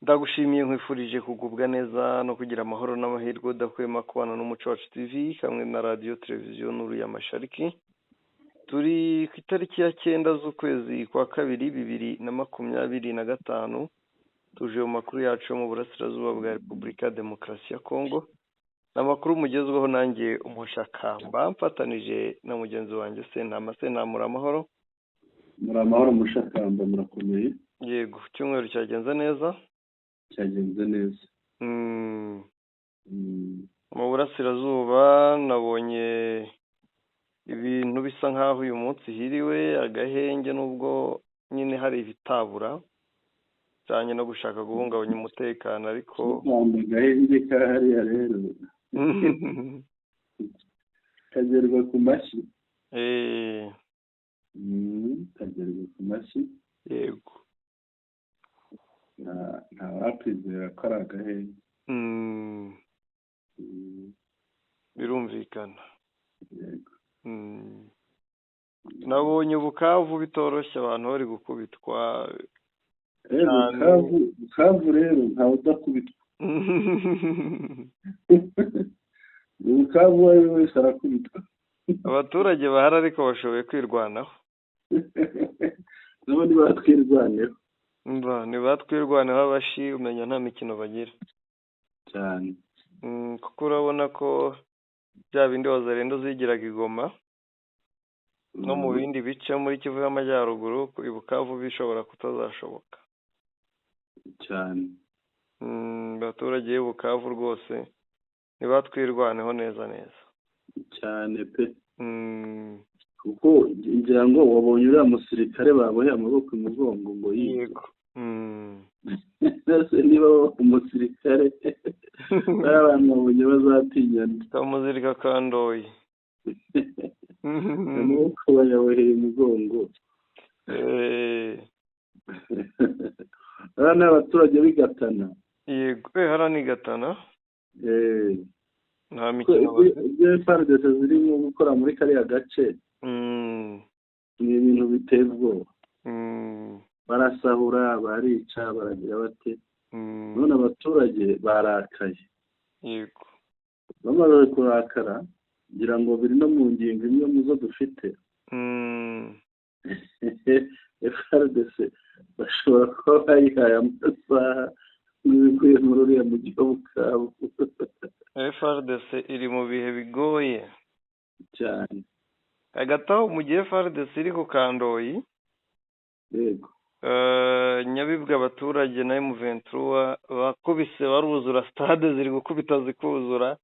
Ndagushimiye, nkwifurije kugubwa neza no kugira amahoro n'amahirwe udahwema kubana n'Umuco Wacu TV hamwe na Radiyo Televiziyo Nuru ya Mashariki. Turi ku itariki ya 9 z'ukwezi kwa kabiri 2025, tuje mu makuru yacu yo mu burasirazuba bwa Repubulika ya Demokarasi ya Kongo. Ni amakuru mugezweho nanjye Umushakamba, mfatanije na mugenzi wanjye Sentama. Sentamura, amahoro? Muri amahoro Mushakamba, murakomeye? Yego, icyumweru cyagenze neza. Cyagenze neza. Mu burasirazuba nabonye ibintu bisa nk'aho uyu munsi hiriwe agahenge, nubwo nyine hari ibitabura bijyanye no gushaka guhungabanya umutekano, ariko Mushakamba, agahenge kahariya rero kagerwa ku mashyi. Kagerwa ku mashyi. Nta wakwizera ko ari agahenge. Birumvikana. Yego. Nabonye Bukavu bitoroshye, abantu bari gukubitwa cyane. Bukavu rero ntawe udakubitwa. Bukavu uwo ari we wese arakubitwa. Abaturage bahari ariko bashoboye kwirwanaho. Nabo ntibatwirwaneho. Mba ntibatwirwaneho, abashi umenya nta mikino bagira. Cyane. Kuko urabona ko bya bindi Wazalendo zigiraga i Goma no mu bindi bice muri Kivu y'Amajyaruguru, i Bukavu bishobora kutazashoboka. Cyane. Abaturage b'i Bukavu rwose ntibatwirwaneho neza neza. Cyane pe. Kuko ngira ngo wabonye uriya musirikare baboheye amaboko imugongo ngo yibye. Yego. Ese niba umusirikare bariya abantu babonye bazatinyana? Kamuzirika kandoyi. Amaboko bayaboheye imigongo. Bariya ni abaturage b'i Gatana. Yego, hariya ni Gatana. Nta Ko mikino bafite. Ibyo FARDC zirimo gukora muri kariya gace ni ibintu biteye ubwoba. Barasahura, barica, baragira bate. None abaturage barakaye. Bamaze kurakara, ngira ngo biri no mu ngingo imwe mu zo dufite. FARDC bashobora kuba bayihaye amasaha nk'ibikuye muri uriya mujyi wa Bukavu. FARDC iri mu bihe bigoye. Cyane. Hagati aho, mu gihe FARDC iri ku Kandoyi, Nyabibwa abaturage na M23 bakubise baruzura, stade ziri gukubita zikuzura,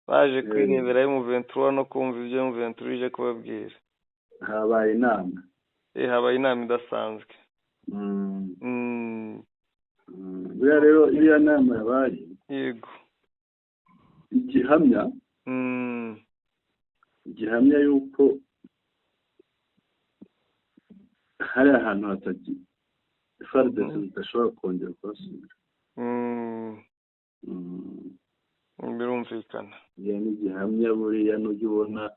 baje kwirebera M23 no kumva ibyo M23 ije kubabwira. Habaye inama. Habaye inama idasanzwe. Buriya rero iriya nama yabaye igihamya gihamya yuko hari ahantu hatagi FARDC zidashobora kongera kuhasubira. Birumvikana. Iriya ni gihamya. Buriya nujya ubona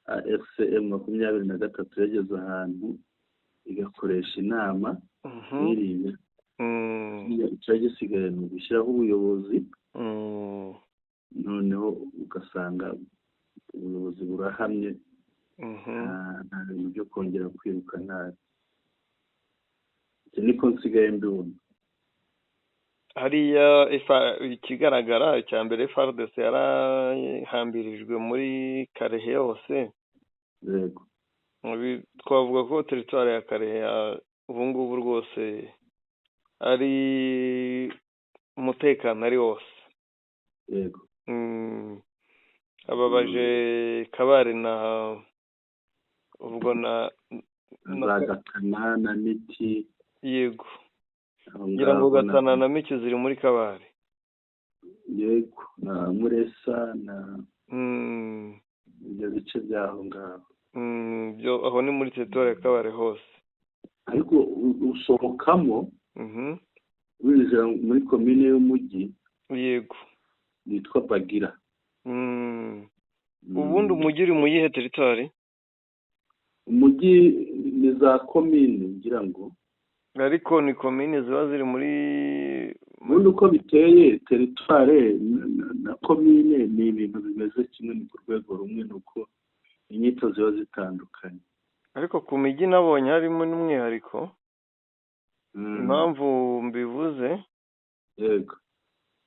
AFC M23 yageze ahantu igakoresha inama iriya, ikiba gisigaye ni ugushyiraho ubuyobozi, noneho ugasanga ubuyobozi burahamye. Nta bintu byo kongera kwiruka nabi. Ibyo niko nsigaye mbibona. Hariya ikigaragara icya mbere, FARDC yarahambirijwe muri Kalehe yose. Twavuga ko teritwari ya Kalehe ubu ngubu rwose ari umutekano ari wose. Ababaje Kabare na ubwo na Za Gatana na Miti. Yego. Aho ngira ngo ngaho Gatana na Miki ziri muri Kabare. Yego, na Muresa na ibyo bice by'aho ngaho. Byo aho ni muri teritwari ya Kabare hose. Ariko usohokamo winjira muri komine y'umujyi yitwa Bagira. Ubundi umujyi uri mu yihe teritwari? Umujyi ni za komine ngira ngo. Ariko ni komine ziba ziri muri Ubundi uko biteye, teritware na komine ni ibintu bimeze kimwe, ni ku rwego rumwe, ni uko inyito ziba zitandukanye. Ariko ku mijyi nabonye harimo n'umwihariko. Impamvu mbivuze,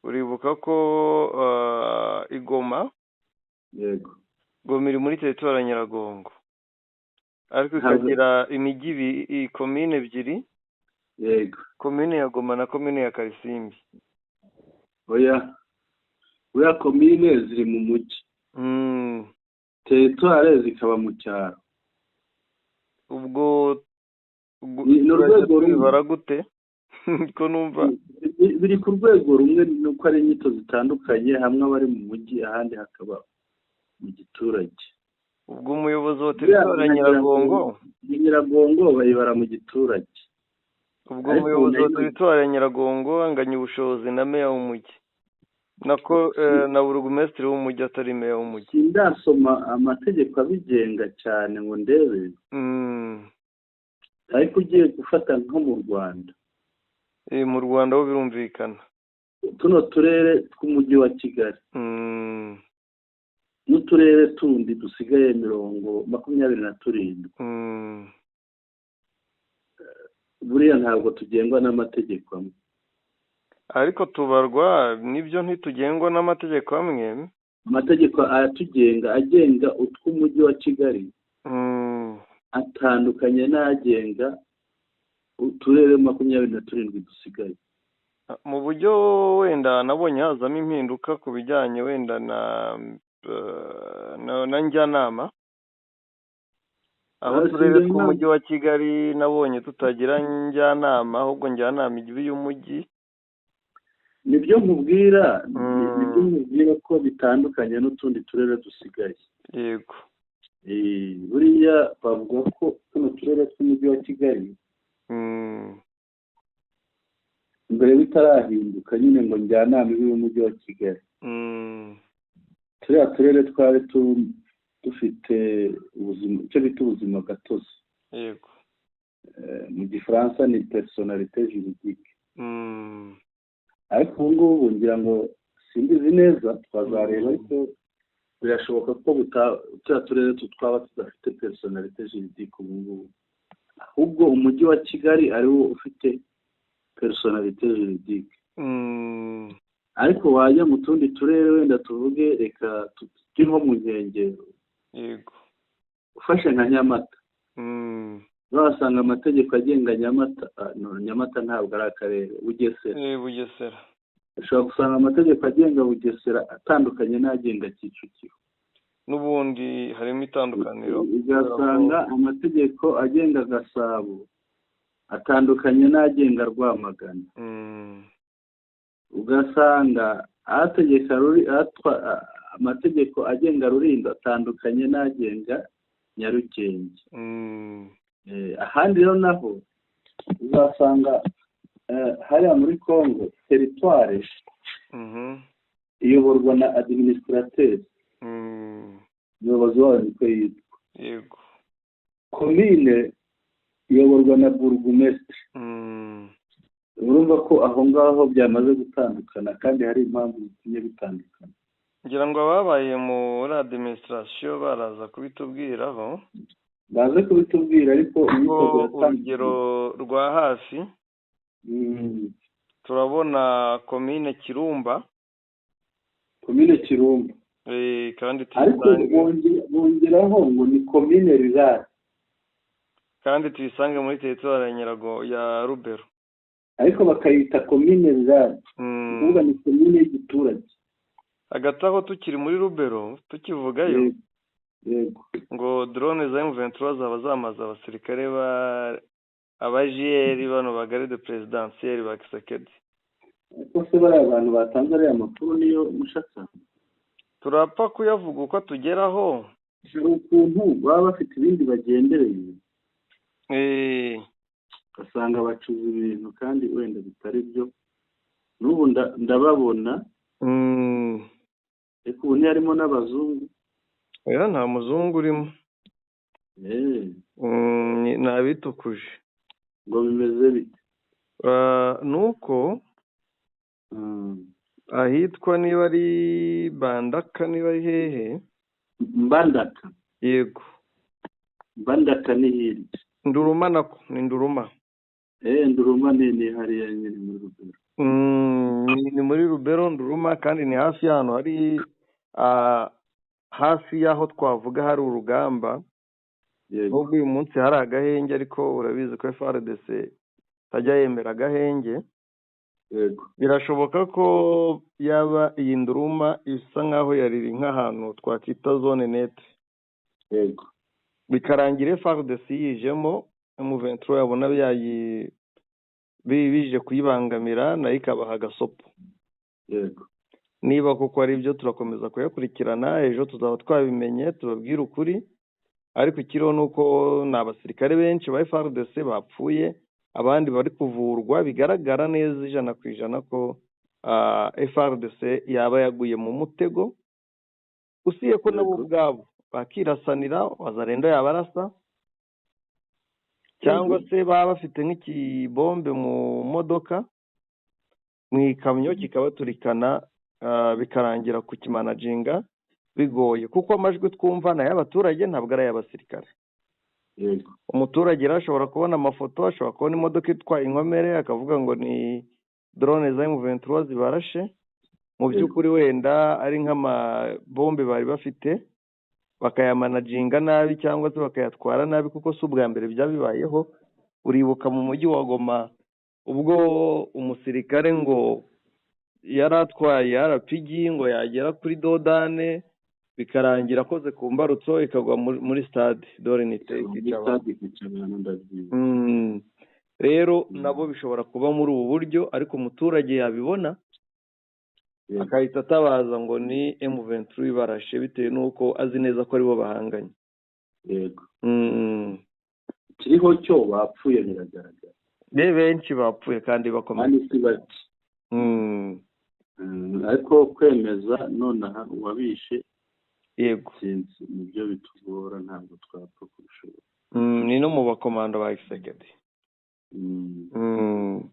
uribuka ko igoma Goma iri muri teritwari ya Nyiragongo, ariko ikagira imijyi komine ebyiri, komine ya Goma na komine ya Karisimbi. Oya, buriya komine ziri mu mujyi, teritware zikaba mu cyaro. Ubwo Ni urwego rumwe. Tubibara gute ko numva Biri ku rwego rumwe, ni uko ari inyito zitandukanye, hamwe aba ari mu mujyi, ahandi hakaba mu giturage. Ubwo umuyobozi wa teritwari ya Nyiragongo Nyiragongo bayibara mu giturage. Ubwo Ariko umuyobozi wa nayo- teritwari ya Nyiragongo anganya ubushobozi na meya w'umujyi, nako na burugumesitiri w'umujyi atari meya w'umujyi. Sindasoma amategeko abigenga cyane ngo ndebe, ariko ugiye gufata nko mu Rwanda, Mu Rwanda ho birumvikana. Tuno turere tw'umujyi wa Kigali n'uturere tundi dusigaye 27, buriya ntabwo tugengwa n'amategeko amwe. Ariko tubarwa nibyo, ntitugengwa n'amategeko amwe. Amategeko ayatugenga, agenga utw'umujyi wa Kigali, atandukanye n'agenga uturere 27 dusigaye. Mu buryo wenda nabonye hazamo impinduka ku bijyanye wenda na njyanama, aho Ah, uturere si njyanama. tw'umujyi wa Kigali nabonye tutagira njyanama, ahubwo njyanama iba iy'umujyi. Nibyo nkubwira, nibyo nkubwira ko bitandukanye n'utundi turere dusigaye. Buriya bavuga ko tuno turere tw'umujyi wa Kigali, mbere bitarahinduka nyine ngo njyanama ibe y'umujyi wa Kigali, turiya turere twari dufite ubuzima, icyo bita ubuzima gatozi. Mu Gifaransa ni personnalité juridique. Ariko ubu ngubu ngira ngo simbizi neza, twazareba, ariko birashoboka ko turiya turere twaba tudafite personnalité juridique ubu ngubu, ahubwo umujyi wa Kigali ariwo ufite personnalité juridique. Ariko wajya mu tundi turere, wenda tuvuge, reka tujye nko mu nkengero, ufashe nka Nyamata, wasanga amategeko agenga Nyamata, no, Nyamata ntabwo ari akarere, Bugesera. Bugesera. Ushobora gusanga amategeko agenga Bugesera atandukanye n'agenga Kicukiro. N'ubundi harimo itandukaniro. Ugasanga amategeko agenga Gasabo atandukanye n'agenga Rwamagana. Ugasanga ategeka amategeko agenga Rulindo atandukanye n'agenga Nyarugenge. Ahandi rero naho uzasanga hariya muri Congo teritware iyoborwa na administrateur, umuyobozi wayo niko yitwa. Komine iyoborwa na burugumesitiri. Urumva ko aho ngaho byamaze gutandukana, kandi hari impamvu zitumye bitandukana. Ngira ngo ababaye muri administration baraza kubitubwiraho. Baze kubitubwira, ariko Ko imyitozo yatangiye. Urugero rwa hafi, turabona komine Kirumba. Komine Kirumba. Kandi Ariko tuyisange bongeraho ngo ni komine rurale. Kandi tuyisange muri teritwari ya Nyirago ya Rubero. Ariko bakayita komine rurale, kuvuga ni komine y'igiturage. Hagati aho tukiri muri Rubero tukivugayo, Yego. ngo drone za M23 zaba zamaze abasirikare ba aba GR bano ba garde présidentielle ba Tshisekedi. Ariko se bariya bantu batanze ariya makuru niyo mushaka? Turapfa kuyavuga uko tugeraho. Hari ukuntu baba bafite ibindi bagendereye, ugasanga bacuza ibintu kandi wenda bitari byo. N'ubu ndababona, ariko ubu ntiharimo n'abazungu. Oya, nta muzungu urimo. Ni abitukuje. Ngo bimeze bite? Ah, ni uko Ahitwa niba ari Bandaka, niba ari hehe? Mbandaka. Yego. Mbandaka ni hirya. Nduruma, nako ni Nduruma. Nduruma ni hariya nyine muri Rubero. Ni muri Rubero, Nduruma, kandi ni hafi y'ahantu hari hafi y'aho twavuga hari urugamba. Nubwo uyu munsi hari agahenge, ariko urabizi ko FARDC itajya yemera agahenge. Birashoboka ko yaba iyi Nduruma isa nk'aho yariri nk'ahantu twakwita zone neutre. Bikarangira FARDC yijemo, M23 yabona bije kuyibangamira, nayo ikabaha agasopo. Niba koko ari byo, turakomeza kuyakurikirana, ejo tuzaba twabimenye tubabwire ukuri. Ariko ikiriho ni uko ni abasirikare benshi ba FARDC bapfuye, abandi bari kuvurwa. Bigaragara neza 100% ko FARDC yaba yaguye mu mutego, usiye ko nabo ubwabo bakirasanira Wazalendo yabarasa, cyangwa se baba bafite nk'ikibombe mu modoka, mu ikamyo, kikabaturikana, bikarangira kukimanaginga bigoye, kuko amajwi twumva ni ay'abaturage, ntabwo ari ay'abasirikare. Umuturage rero ashobora kubona amafoto, ashobora kubona imodoka itwaye inkomere, akavuga ngo ni drone za M23 zibarashe. Mu by'ukuri wenda ari nk'amabombe bari bafite, bakayamanaginga nabi cyangwa se bakayatwara nabi, kuko si ubwa mbere byabibayeho. Uribuka mu mujyi wa Goma ubwo umusirikare ngo yari atwaye RPG, ngo yagera kuri dos d'âne, bikarangira akoze ku mbarutso ikagwa muri stade de l'Unité, ikica abantu. Stade ikica abantu, ndabyibuka. Rero nabo bishobora kuba muri ubu buryo, ariko umuturage yabibona akahita atabaza ngo ni M23 barashe, bitewe n'uko azi neza ko aribo bahanganye. Kiriho cyo bapfuye biragaragara. Be benshi bapfuye kandi bakomeye. Kandi si bake. Ariko kwemeza nonaha uwabishe, sinzi, nibyo bitugora, ntabwo twapfa kubishobora. Ni no mu bakomando ba Tshisekedi. Yego.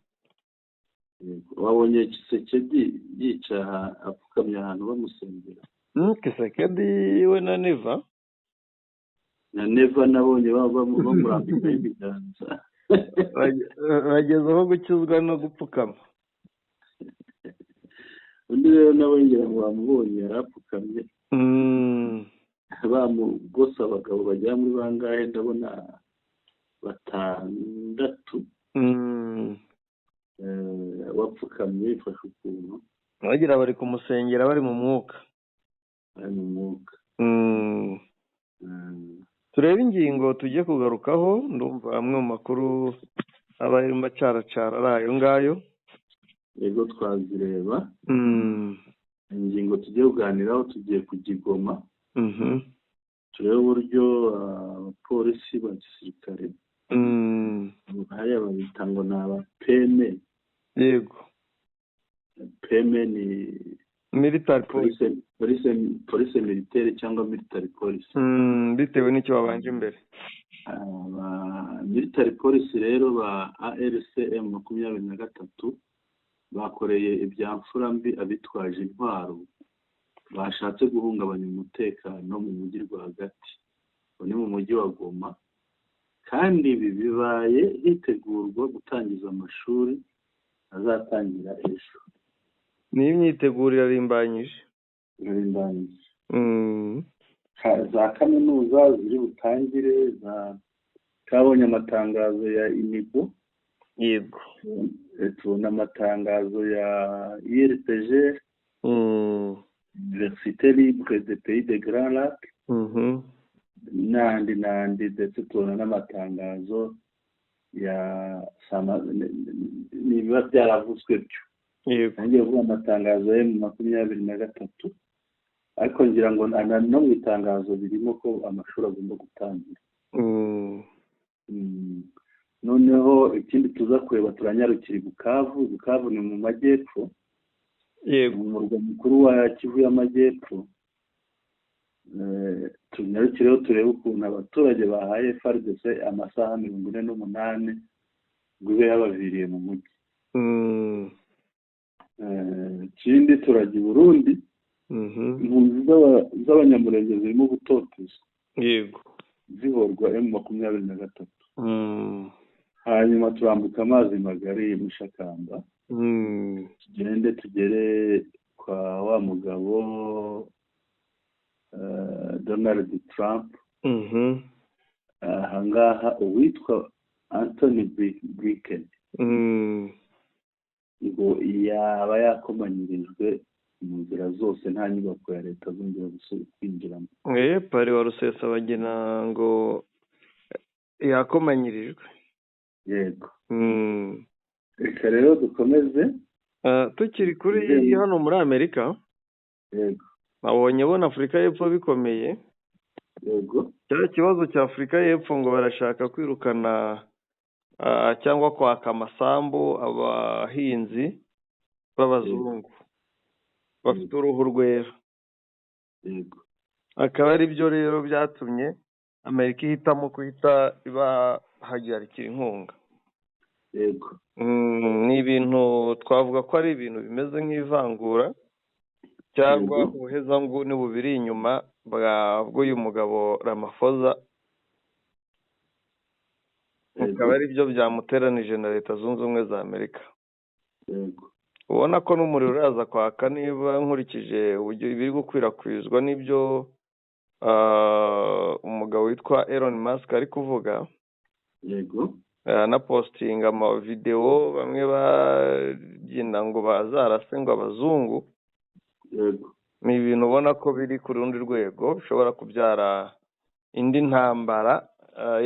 Wabonye Tshisekedi yicaye apfukamye ahantu bamusengera? Tshisekedi we na Neva. Na Neva nabonye bamurambikaho ibiganza. Bageze aho gukizwa no gupfukama. Undi rero nawe ngira ngo bamubonye, yarapfukamye, bamugose abagabo bagera muri bangahe? Ndabona batandatu. Bapfukamye bifashe ukuntu. Bagira bari kumusengera bari mu mwuka. Bari mu mwuka. Turebe ingingo tugiye kugarukaho. Ndumva amwe mu makuru aba arimo acaracara ari ayo ngayo. Yego, twazireba. Ingingo tugiye kuganiraho, tugiye kujya i Goma, turebe uburyo abapolisi ba gisirikare, hariya babita ngo ni aba PM. PM ni Military police. Police militaire cyangwa military police. Bitewe n'icyo babanje imbere. Aba military police rero ba ARC M23 bakoreye ibya mfura mbi abitwaje intwaro bashatse guhungabanya umutekano mu mujyi rwagati. Uwo ni mu mujyi wa Goma, kandi ibi bibaye hitegurwa gutangiza amashuri azatangira ejo. Ni imyiteguro irarimbanyije. Irarimbanyije. Za kaminuza ziri butangire, za twabonye amatangazo ya UNIGO, tubona amatangazo ya ULPG, Université Libre de Pays de Grands Lacs, n'andi n'andi, ndetse tubona n'amatangazo ya niba byaravuzwe byo. Nanjye kuvuga amatangazo ya M23, ariko ngira ngo no mu itangazo birimo ko amashuri agomba gutangira. Noneho ikindi tuza kureba, turanyarukira i Bukavu. Bukavu ni mu majyepfo, mu murwa mukuru wa Kivu y'Amajyepfo. Tunyarukireho turebe ukuntu abaturage bahaye FARDC amasaha 48 ngo ibe yabaviriye mu mujyi. Ikindi, turajya i Burundi. Impunzi z'Abanyamurenge zirimo gutotezwa, zihorwa M23. Hanyuma turambuka amazi magari, Mushakamba, tugende tugere kwa wa mugabo Donald Trump. Ahangaha uwitwa Antony Blinken ngo yaba yakomanyirijwe mu nzira zose, nta nyubako ya leta azongera kwinjiramo. Pari wa Rusesabagina ngo yakomanyirijwe. Yego. Reka rero dukomeze. Tukiri kuri hano muri Amerika, nabonye bona Afurika y'Epfo bikomeye. Cya kibazo cya Afurika y'Epfo, ngo barashaka kwirukana cyangwa kwaka amasambu abahinzi b'abazungu bafite uruhu rwera. Akaba ari byo rero byatumye Amerika ihitamo guhita ibahagarikira inkunga. Ni ibintu twavuga ko ari ibintu bimeze nk'ivangura cyangwa ubuhezanguni bubiri inyuma bw'uyu mugabo Ramaphosa, bikaba ari byo byamuteranije na Leta Zunze Ubumwe za Amerika. Ubona ko n'umuriro uraza kwaka, niba nkurikije uburyo ibiri gukwirakwizwa n'ibyo umugabo witwa Elon Musk ari kuvuga, anapostinga amavidewo bamwe babyina ngo bazarase ngo abazungu. Ni ibintu ubona ko biri ku rundi rwego, bishobora kubyara indi ntambara,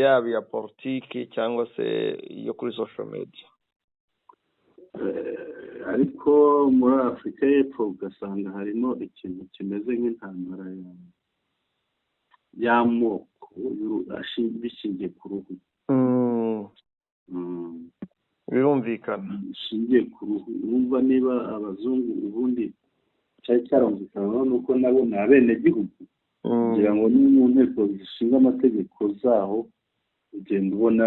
yaba iya politiki cyangwa se iyo kuri social media. Ariko muri Afurika y'Epfo ugasanga harimo ikintu kimeze nk'intambara y'amoko bishingiye ku ruhu. Birumvikana. Bishingiye ku ruhu. Urumva niba abazungu, ubundi cyari cyarumvikana nuko nabo ni abenegihugu, kugira ngo no mu nteko zishinga amategeko zaho ugenda ubona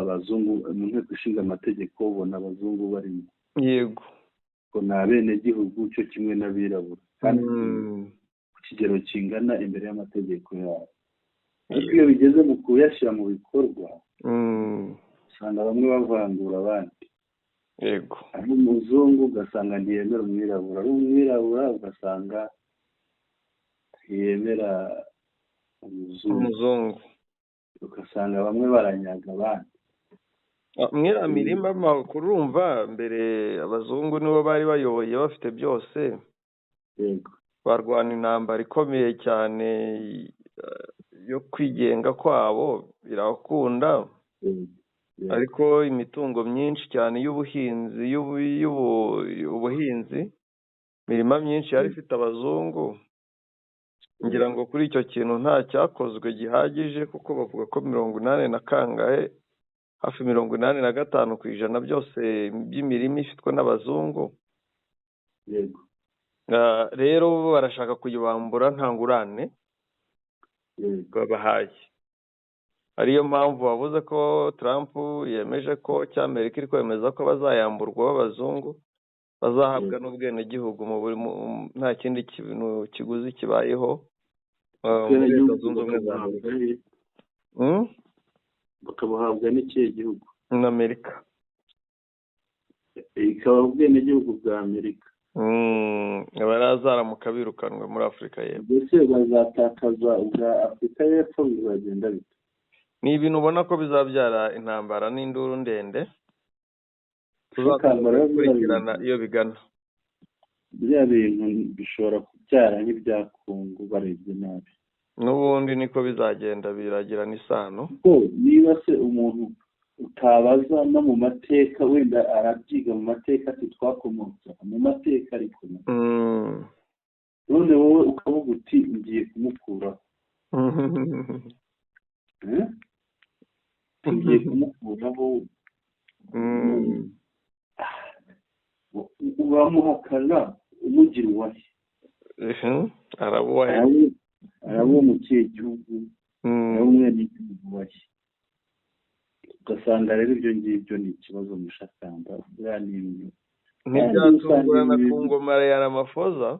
abazungu, mu nteko ishinga amategeko ubona abazungu barimo, ngo ni abenegihugu cyo kimwe n'abirabura, kandi ku kigero kingana imbere y'amategeko yabo. Ariko iyo bigeze mu kuyashyira mu bikorwa, usanga bamwe bavangura abandi. Ari umuzungu ugasanga ntiyemera umwirabura, ari umwirabura ugasanga ntiyemera umuzungu. Umuzungu. Ugasanga bamwe baranyaga abandi. Mwiriya mirima, amakuru, urumva mbere abazungu nibo bari bayoboye, bafite byose. Barwana intambara ikomeye cyane yo kwigenga kwabo, birakunda. Ariko imitungo myinshi cyane y'ubuhinzi, ubuhinzi, imirima myinshi yari ifite abazungu. Ngira ngo kuri icyo kintu nta cyakozwe gihagije, kuko bavuga ko mirongo inani na kangahe, hafi 85% byose by'imirima ifitwe n'abazungu. Rero bo barashaka kuyibambura nta ngurane babahaye. Ariyo mpamvu bavuze ko Trump yemeje ko, cyangwa Amerika iri kwemeza ko bazayamburwa b'abazungu bazahabwa n'ubwenegihugu mu buri nta kindi kintu kiguzi kibayeho muri Leta Ubwenegihugu Zunze Ubumwe za Amerika. bakabuhabwa he? Bakabuhabwa n'ikihe gihugu? Ni Amerika. Ikaba ubwenegihugu bwa Amerika. Barazaramuka birukanwe muri Afurika y'Epfo. Mbese bazatakaza ubwa Afurika y'Epfo? Bizagenda bite? Ni ibintu ubona ko bizabyara intambara n'induru ndende, Shakamba rero, tuzakomeza biriya gukurikirana bintu, iyo bigana. Biriya bintu bishobora kubyara nk'ibya Kongo barebye nabi. N'ubundi niko bizagenda, biragirana isano. Kuko niba se umuntu utabaza no mu mateka, wenda arabyiga mu mateka ati twakomotse aha, mu mateka, ariko none wowe ukavuga uti ngiye kumukuraho. Eh? Ngiye kumukuraho. Uramuhakana umugira uwahe? Arabubahe. Araba uwo mu kihe gihugu? Araba umwenegihugu wahe? Ugasanga rero ibyo ngibyo ni ikibazo, Mushakamba. Buriya ni ibintu Ntibyatungurana ku ngoma ya Ramaphosa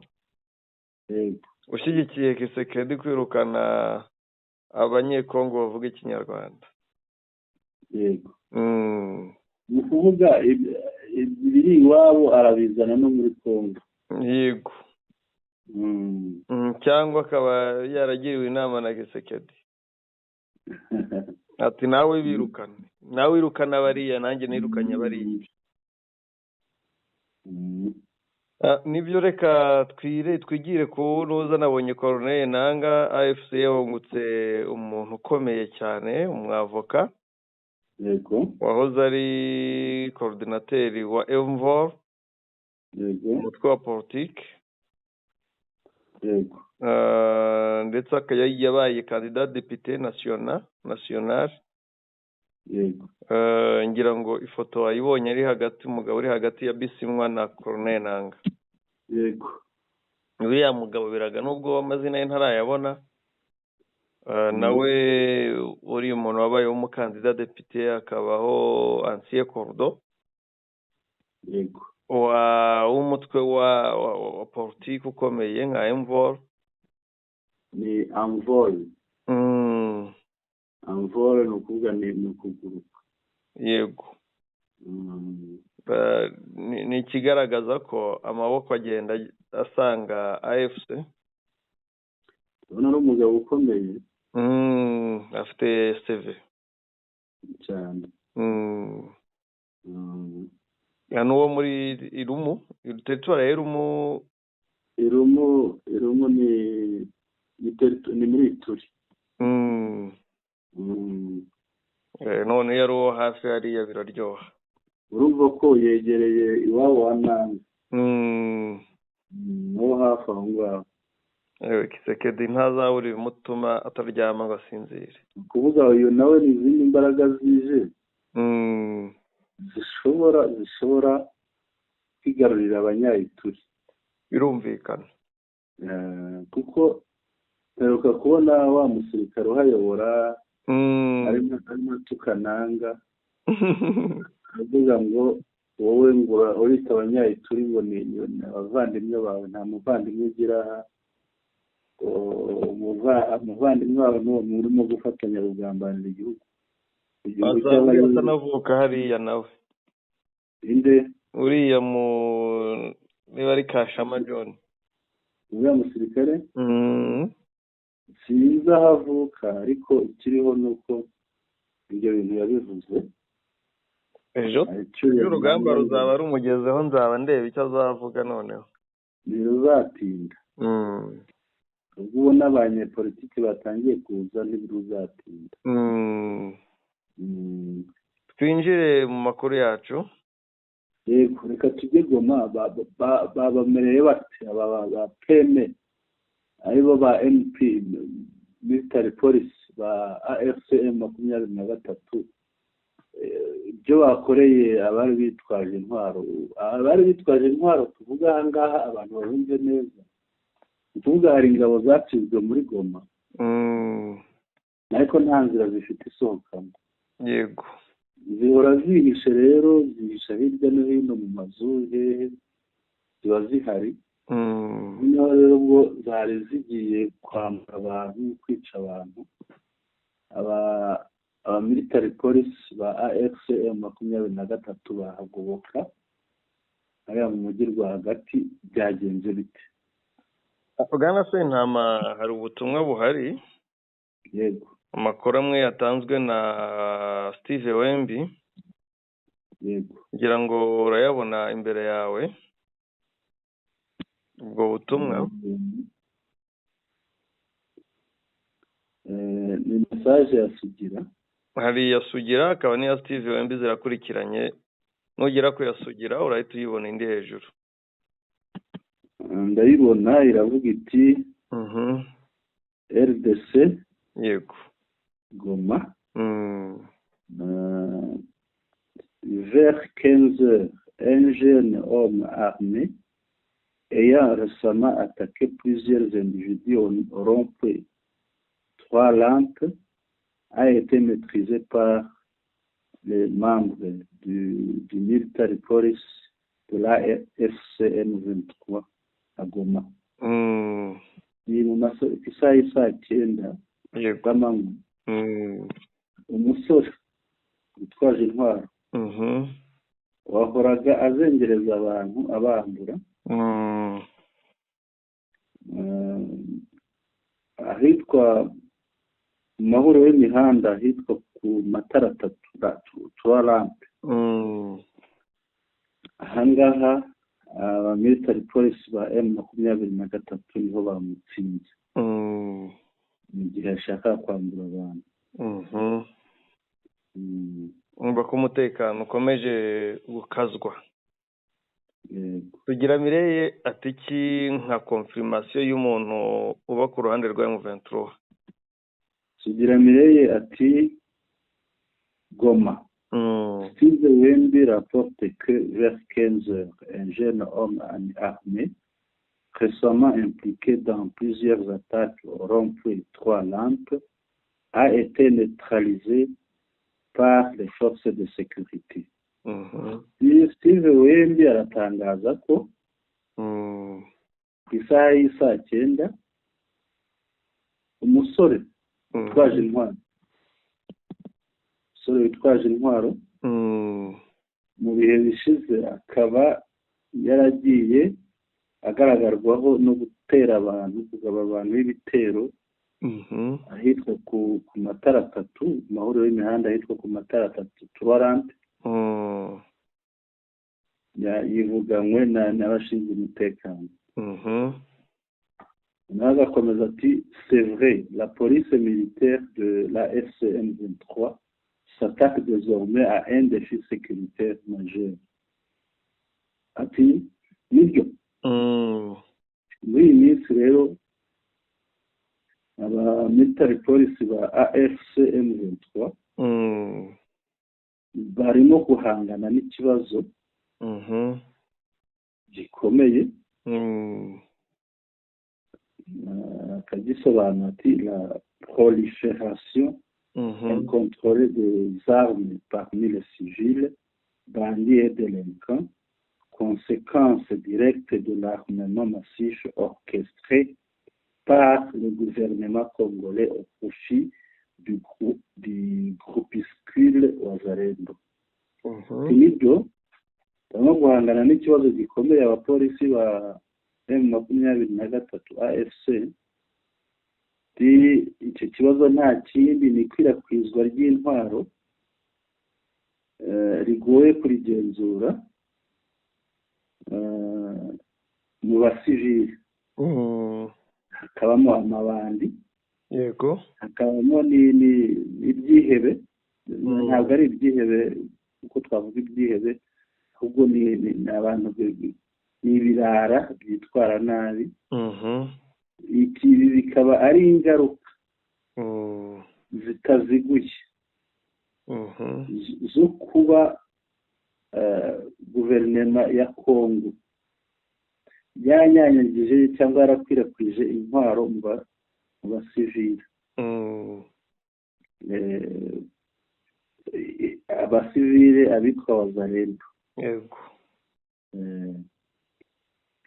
Yego. ushyigikiye Tshisekedi kwirukana Abanyekongo bavuga Ikinyarwanda. Yego, ni ukuvuga ibiri iwabo arabizana no muri Kongo. Yego. Cyangwa akaba yaragiriwe inama na Tshisekedi ati: "Nawe birukane, nawe wirukana bariya, nanjye nirukanye bariya." Nibyo, reka twire twigire ku nuza. Nabonye Corneille Nanga, AFC yahungutse umuntu ukomeye cyane, umwavoka wahoze ari coordinateur wa Envol, umutwe wa politiki, ndetse akaba yabaye candidat député national. Ngira ngo ifoto wayibonye, ari hagati, umugabo uri hagati ya Bisimwa na Corneille Nanga. Uriya mugabo biraga nubwo amazina ye ntarayabona, nawe uri umuntu wabayeho umukandida depite, akabaho ancien coordo wa w'umutwe wa politiki ukomeye nka Envol. Ni Envol. Envol ni ukuvuga ni ukuguruka. Yego. Ni ikigaragaza ko amaboko agenda asanga AFC. Ndabona ari umugabo ukomeye. Afite CV. Cyane. N'uwo muri Irumu, territoire ya Irumu. Irumu ni muri Ituri. None iyo ari uwo hafi hariya biraryoha. Urumva ko yegereye iwabo wa Nanga, wo hafi aho ngaho. Ewe, Tshisekedi ntazabura ibimutuma ataryama ngo asinzire. Ni ukuvuga uyu nawe ni izindi mbaraga zije zishobora kwigarurira Abanyayituri. Birumvikana. Kuko mperuka kubona wa musirikare uhayobora arimo atuka Nanga, avuga ngo wowe ngo urita Abanyayituri ngo ni abavandimwe bawe, nta muvandimwe ugira aha, ngo umuvandimwe wawe n'uwo murimo gufatanya kugambanira igihugu Asanga cy'Abayuda. atanavuka hariya nawe. Inde? Uriya mu niba ari Kashama John. Uriya musirikare sinzi aho avuka, ariko ikiriho ni uko ibyo bintu yabivuze. Ejo Icyo ejo urugamba ruzaba rumugezeho, nzaba ndeba icyo azavuga noneho. Ntiruzatinda. Ubwo ubona abanyepolitiki batangiye kuza, ntiruzatinda. Twinjire mu makuru yacu. Yego, reka tujye Goma. Babamereye bate aba ba PM, aribo ba MP, military police ba AFC M23? Ibyo bakoreye abari bitwaje intwaro, abari bitwaje intwaro tuvuga aha ngaha, abantu babumve neza, ni ukuvuga hari ingabo zacizwe muri Goma, ariko nta nzira zifite isohokamo. Zihora zihishe rero, zihisha hirya no hino mu mazu, hehe ziba zihari. Noneho rero ubwo zari zigiye kwambura abantu, kwica abantu, aba military police ba AFC M23 bahagoboka hariya mu mujyi rwagati. Byagenze bite? Bwana Sentama, hari ubutumwa buhari. Amakuru amwe yatanzwe na Steve Wembi. Ngira ngo urayabona imbere yawe ubwo butumwa. Ni message ya Sugira. Hari iya Sugira, hakaba n'iya Steve Wembi, zirakurikiranye. Nugera ku ya Sugira urahita uyibona indi hejuru. Ndayibona, iravuga iti: "RDC, Goma, vers 15 heures, un jeune homme armé ayant récemment attaqué plusieurs individus au rond-point Trois Lampes a été maîtrisé par les membres du military police." de l'AFC M23 à Goma. Ni mu isaha y'isaa 9 z'amanywa, umusore witwaje intwaro wahoraga azengereza abantu abambura ahitwa mu mahuriro y'imihanda, ahitwa ku matara atatu, trois lampes. Ahangaha aba military police ba M23 niho bamutsinze mu gihe yashakaga kwambura abantu. Umva ko umutekano ukomeje gukazwa. Yego. Tugira Mireye ati iki nka confirmation y'umuntu uba ku ruhande rwa M23? Sugira Mireye ati: Goma. Steve Wembi rapporte que vers 15 heures, un jeune homme armé, récemment impliqué dans plusieurs attaques au rond-point Trois Lampes, a été neutralisé par les forces de sécurité. Steve Wembi aratangaza ko ku isaha y'isaa 9 umusore witwaje intwaro, umusore witwaje intwaro, mu bihe bishize akaba yaragiye agaragarwaho no gutera abantu, kugaba abantu b'ibitero ahitwa ku matara atatu, mu mahuriro y'imihanda ahitwa ku matara atatu, Trois Lampes, yivuganywe n'abashinzwe umutekano. Nawe agakomeza ati: "C'est vrai, la police militaire de l'AFC M23 s'attaque désormais à un défi sécuritaire majeur." Ati nibyo, muri iyi minsi rero aba military police ba AFC M23 barimo guhangana n'ikibazo gikomeye. Akagisobanura ati: "La prolifération incontrôlée des armes parmi les civils, bandits et délinquants, conséquence directe de l'armement massif orchestré par le gouvernement congolais au profit du groupuscule Wazalendo." Nibyo, barimo guhangana n'ikibazo gikomeye abapolisi ba M23 AFC. Icyo kibazo nta kindi, ni ikwirakwizwa ry'intwaro rigoye kurigenzura mu basivili, hakabamo amabandi, hakabamo n'ibyihebe. Ntabwo ari ibyihebe uko twavuga ibyihebe, ahubwo ni abantu, ni ibirara byitwara nabi. Ibi bikaba ari ingaruka zitaziguye zo kuba guverinoma ya Kongo yanyanyagije cyangwa yarakwirakwije intwaro mu basivili, abasivile abitwa Wazalendo.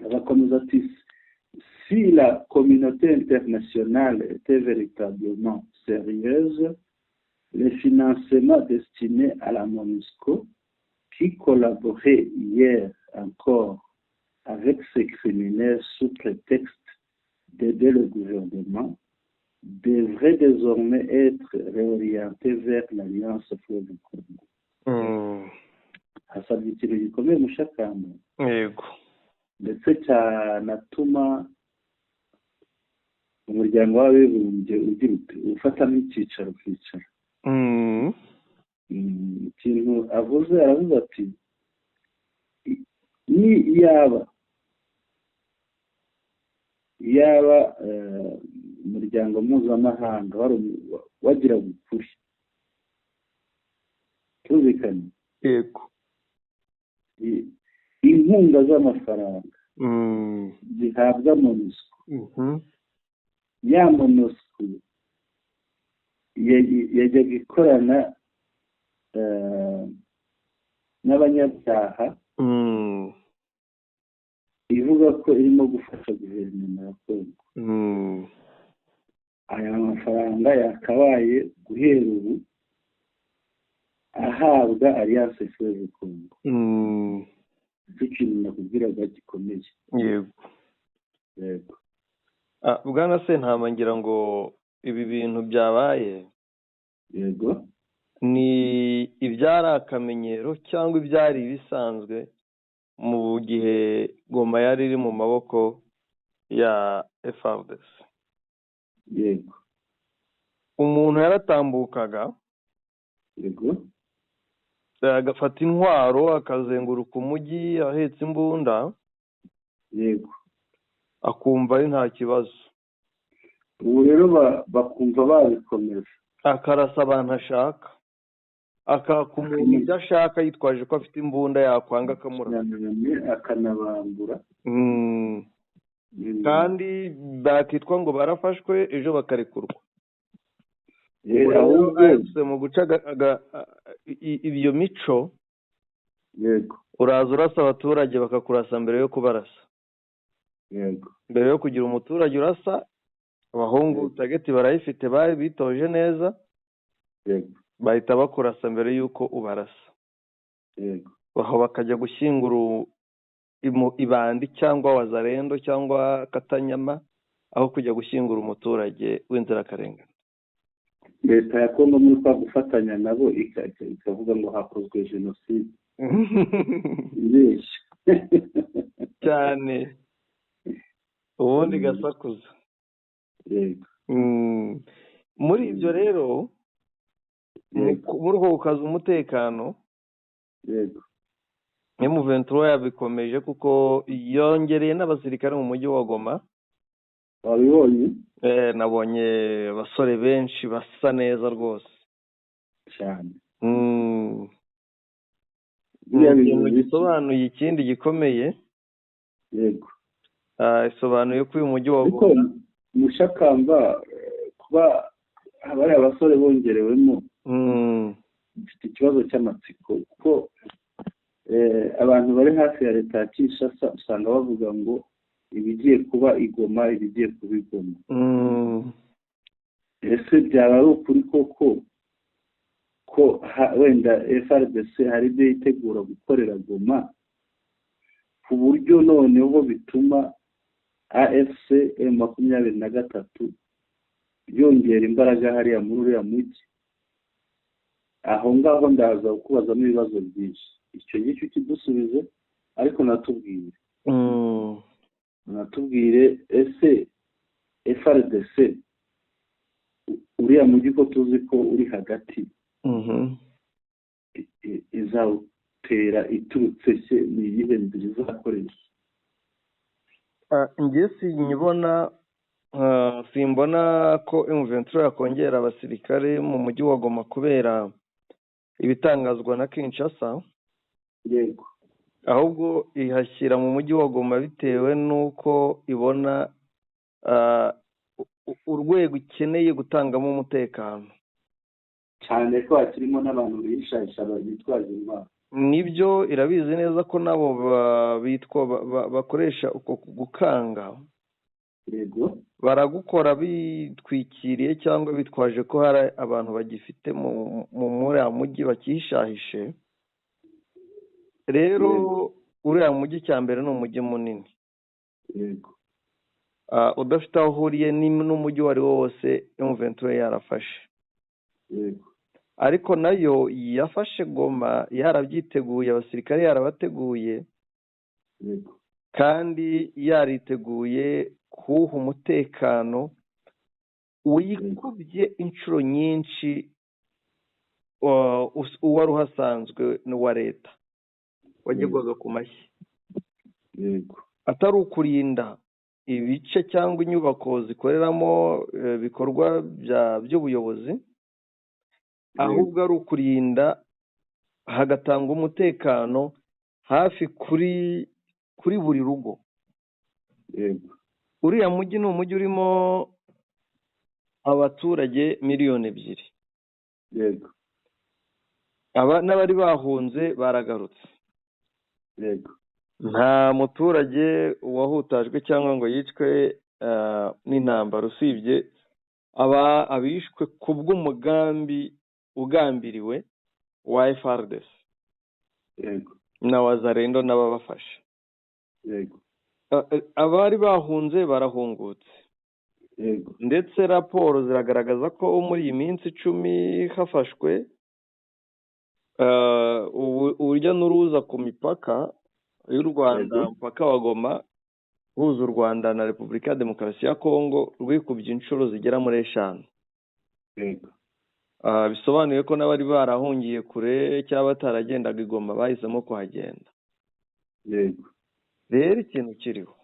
Agakomeza ati: "Si la communauté internationale était véritablement sérieuse, les financements destinés à la MONUSCO, qui collaborait hier encore avec ces criminels sous prétexte d'aider le gouvernement, devraient désormais être réorientés vers l'Alliance Fleuve Congo." Hasabye ikintu gikomeye, Mushakamba, ndetse cyanatuma Umuryango w'Abibumbye ugira uti ufatamo icyicaro ukicara. Ikintu avuze, aravuze ati ni yaba umuryango mpuzamahanga wagiraga ukuri, tumvikane, inkunga z'amafaranga zihabwa MONUSCO, ya MONUSCO yajyaga ikorana n'abanyabyaha. Ivuga ko irimo gufasha guverinoma ya Kongo. Aya mafaranga yakabaye guhera ubu ahabwa Alliance Fleuve Congo. Nicyo kintu nakubwiraga gikomeye. Yego. Yego. Bwana Sentama, ngira ngo ibi bintu byabaye ni ibyari akamenyero cyangwa ibyari ibisanzwe mu gihe Goma yari iri mu maboko ya FARDC. Umuntu yaratambukaga, agafata intwaro, akazenguruka umujyi ahetse imbunda, akumva ari nta kibazo. Ubu rero bakumva babikomeza. Akarasa abantu ashaka, akaka umuntu ibyo ashaka yitwaje ko afite imbunda, yakwanga akamurasa. Nanone akanabambura. Kandi bakitwa ngo barafashwe, ejo bakarekurwa. Ubu rero ahubwo AFC mu guca iyo mico, uraza urasa abaturage, bakakurasa mbere yo kubarasa. Mbere yo kugira umuturage urasa, abahungu target barayifite, bari bitoje neza, bahita bakurasa mbere y'uko ubarasa. Aho bakajya gushyingura ibandi cyangwa wazalendo cyangwa katanyama, aho kujya gushyingura umuturage w'inzirakarengane. Leta ya Kongo muri kwa gufatanya nabo ikavuga ngo hakozwe jenoside, ibeshya. Cyane, ubundi igasakuza. Muri ibyo rero, muri uko gukaza umutekano, M23 yabikomeje kuko yongereye n'abasirikare mu mujyi wa Goma. Wabibonye? Nabonye abasore benshi basa neza rwose. Cyane. Ni Biriya ikintu bintu gisobanuye ikindi gikomeye. Isobanuye ko uyu mujyi wa Ariko Goma Mushakamba, kuba bariya basore bongerewemo, mfite ikibazo cy'amatsiko, kuko abantu bari hafi ya leta ya Kinshasa usanga bavuga ngo ibigiye kuba i Goma, ibigiye kuba i Goma. Ese byaba ari ukuri koko ko wenda FARDC hari ibyo yitegura gukorera Goma, ku buryo noneho bituma AFC M23 yongera imbaraga hariya muri uriya mujyi? Aho ngaho ndaza kukubazamo ibibazo byinshi, icyo ngicyo kidusubize, ariko natubwire natubwire ese FARDC uriya mujyi ko tuzi ko uri hagati, izawutera iturutse se? Ni iyihe nzira izakoresha? Njye sinyibona, simbona ko M23 yakongera abasirikare mu mujyi wa Goma kubera ibitangazwa na Kinshasa. Ahubwo ihashyira mu mujyi wa Goma bitewe n'uko ibona urwego ikeneye gutangamo umutekano. Cyane ko hakirimo n'abantu bihishahisha bitwaje intwaro. Nibyo, irabizi neza ko nabo bitwa bakoresha uko gukanga, baragukora bitwikiriye cyangwa bitwaje ko hari abantu bagifite mu muri uriya mujyi bakihishahishe. Rero uriya mujyi, cya mbere, ni umujyi munini, udafite aho uhuriye n'umujyi uwo ari wo wose M23 yarafashe. Ariko nayo yafashe Goma yarabyiteguye, abasirikare yarabateguye, kandi yariteguye kuwuha umutekano wikubye inshuro nyinshi uwari uhasanzwe n'uwa leta wagerwaga ku mashyi, atari ukurinda ibice cyangwa inyubako zikoreramo ibikorwa by'ubuyobozi, ahubwo ari ukurinda hagatangwa umutekano hafi kuri buri rugo. Uriya mujyi ni umujyi urimo abaturage 2 miliyoni. Aba n'abari bahunze baragarutse. Nta muturage wahutajwe cyangwa ngo yicwe n'intambara, usibye aba abishwe ku bw'umugambi ugambiriwe wa FARDC na Wazalendo n'ababafasha. Abari bahunze barahungutse. Ndetse raporo ziragaragaza ko muri iyi minsi 10 hafashwe urujya n'uruza ku mipaka y'u Rwanda, umupaka wa Goma uhuza u Rwanda na Repubulika ya Demokarasi ya Kongo rwikubye inshuro zigera muri 5. Bisobanuye ko n'abari barahungiye kure cyangwa bataragendaga i Goma bahisemo kuhagenda. Rero ikintu kiriho,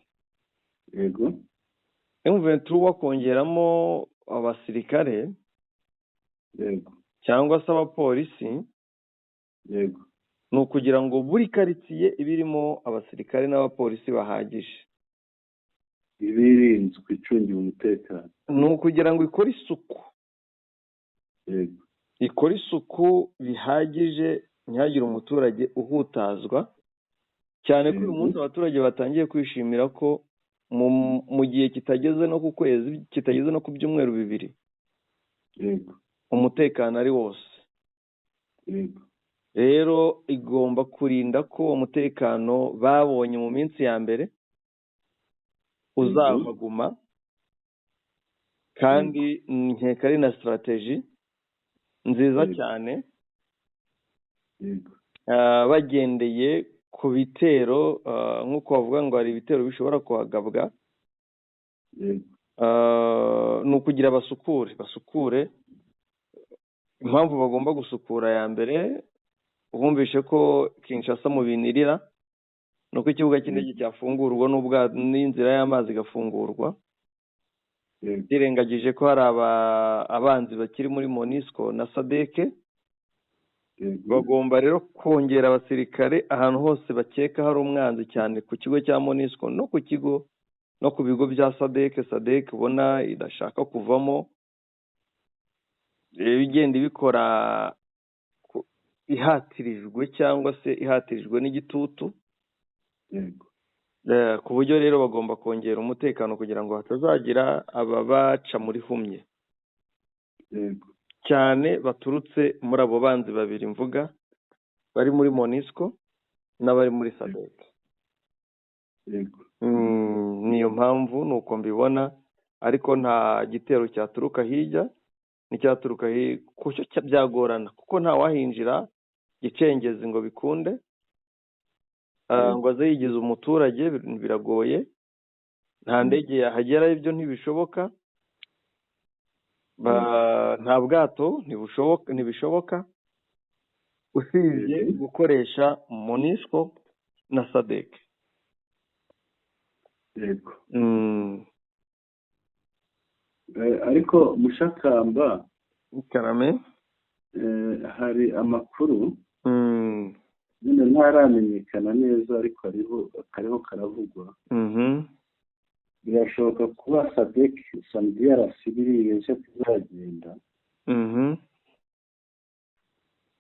M23 kongeramo abasirikare cyangwa se abapolisi, ni ukugira ngo buri karitsiye ibe irimo abasirikare n'abapolisi bahagije, ibirinzwe, icungiwe umutekano. Ni ukugira ngo ikore isuku, ikore isuku bihagije, ntihagire umuturage uhutazwa, cyane ko uyu munsi abaturage batangiye kwishimira ko mu gihe kitageze no ku kwezi, kitageze no ku byumweru 2, umutekano ari wose. Rero igomba kurinda ko umutekano babonye mu minsi ya mbere uzahaguma, kandi nkeka ari na strategy nziza cyane, bagendeye ku bitero, nk'uko bavuga ngo hari ibitero bishobora kuhagabwa, ni ukugira basukure. Impamvu bagomba gusukura ya mbere, wumvishe ko Kinshasa mu binirira ni uko ikibuga cy'indege cyafungurwa n'inzira y'amazi igafungurwa, birengagije ko hari abanzi bakiri muri MONUSCO na SADC. Bagomba rero kongera abasirikare ahantu hose bakeka hari umwanzi, cyane ku kigo cya MONUSCO no ku kigo no ku bigo bya SADC. SADC ubona idashaka kuvamo, igenda ibikora ihatirijwe cyangwa se ihatirijwe n'igitutu, ku buryo rero bagomba kongera umutekano kugira ngo hatazagira ababaca muri humye, cyane baturutse muri abo banzi babiri mvuga bari muri MONUSCO n'abari muri SADC. Niyo mpamvu nuko mbibona, ariko nta gitero cyaturuka hirya n'icyaturuka kucyo byagorana, kuko nta wahinjira gicengezi ngo bikunde, ngo aze yigize umuturage, biragoye. Nta ndege yahagera, ibyo ntibishoboka, nta bwato, ntibishoboka, usibye gukoresha MONUSCO na SADC. Ariko Mushakamba, Karame. Hari amakuru nyine ntaramenyekana neza, ariko kariho karavugwa. Birashoboka kuba SADC SAMIDRC biribeshya ko izagenda.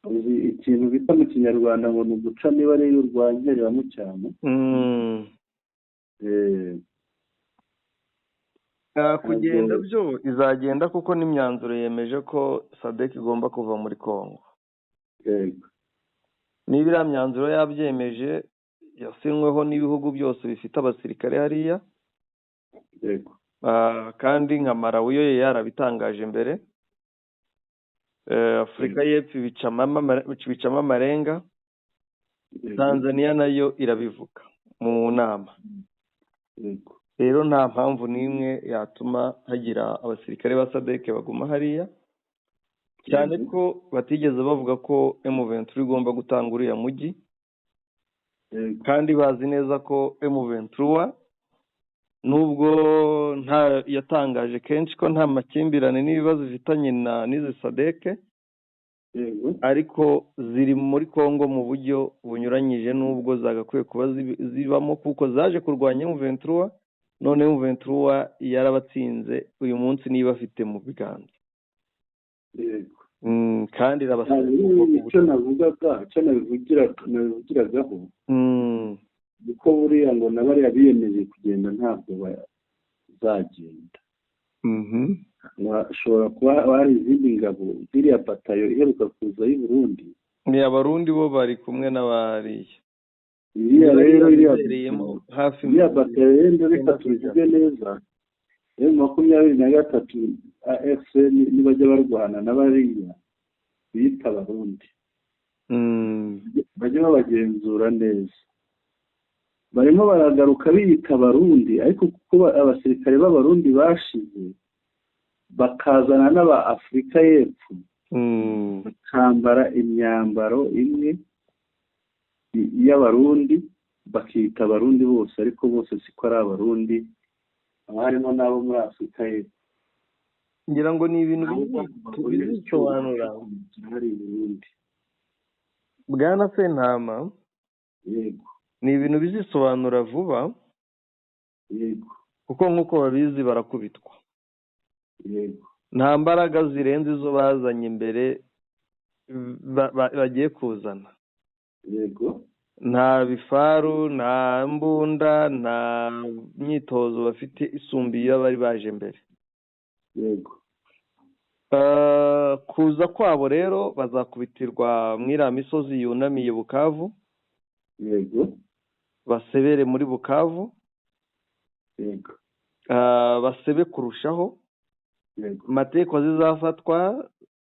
Uzi ikintu bita mu Kinyarwanda ngo ni uguca niba ari urwankereramo cyane. Kugenda byo izagenda, kuko n'imyanzuro yemeje ko SADC igomba kuva muri Congo. Niba iriya myanzuro yabyemeje, yasinyweho n'ibihugu byose bifite abasirikare hariya, kandi nka Malawi yo yarabitangaje mbere, Afurika y'Epfo ibicamo amarenga, Tanzania nayo irabivuga mu nama. Rero nta mpamvu n'imwe yatuma hagira abasirikare ba SADC baguma hariya, cyane ko batigeze bavuga ko M23 igomba gutanga uriya mujyi, kandi bazi neza ko M23 nubwo nta yatangaje kenshi ko nta makimbirane n'ibibazo ifitanye na n'izi SADC, ariko ziri muri Congo mu buryo bunyuranyije n'ubwo zagakwiye kuba zibamo, kuko zaje kurwanya M23, none M23 yarabatsinze, uyu munsi niba bafite mu biganza. Kandi irabasaba Icyo navugaga, icyo nabivugiragaho, Kuko buriya ngo na bariya biyemeje kugenda ntabwo bazagenda. Hashobora kuba hari izindi ngabo, ziriya batayo iheruka kuza y'u Burundi. Ni Abarundi, bo bari kumwe n'abariya. Iriya rero, iriya Bibereyemo hafi. Iriya batayo yenda, reka tubivuge neza, M23 AFC nibajya barwana na bariya biyita Abarundi, bajye babagenzura neza. Barimo baragaruka biyita Abarundi, ariko kuko abasirikare b'Abarundi bashize, bakazana n'aba Afurika y'Epfo, bakambara imyambaro imwe y'Abarundi, bakiyita Abarundi bose, ariko bose siko ari Abarundi, haba harimo n'abo muri Afurika y'Epfo. Ngira ngo ni ibintu bizisobanura. Hari i Burundi. Bwana Sentama. Yego. Ni ibintu bizisobanura vuba. Kuko nk'uko babizi, barakubitwa. Nta mbaraga zirenze izo bazanye imbere bagiye kuzana. Nta bifaru, nta mbunda, nta myitozo bafite isumba iyo bari baje mbere. Kuza kwabo rero, bazakubitirwa muri iriya misozi yunamiye Bukavu, basebere muri Bukavu, basebe kurushaho. Amategeko zizafatwa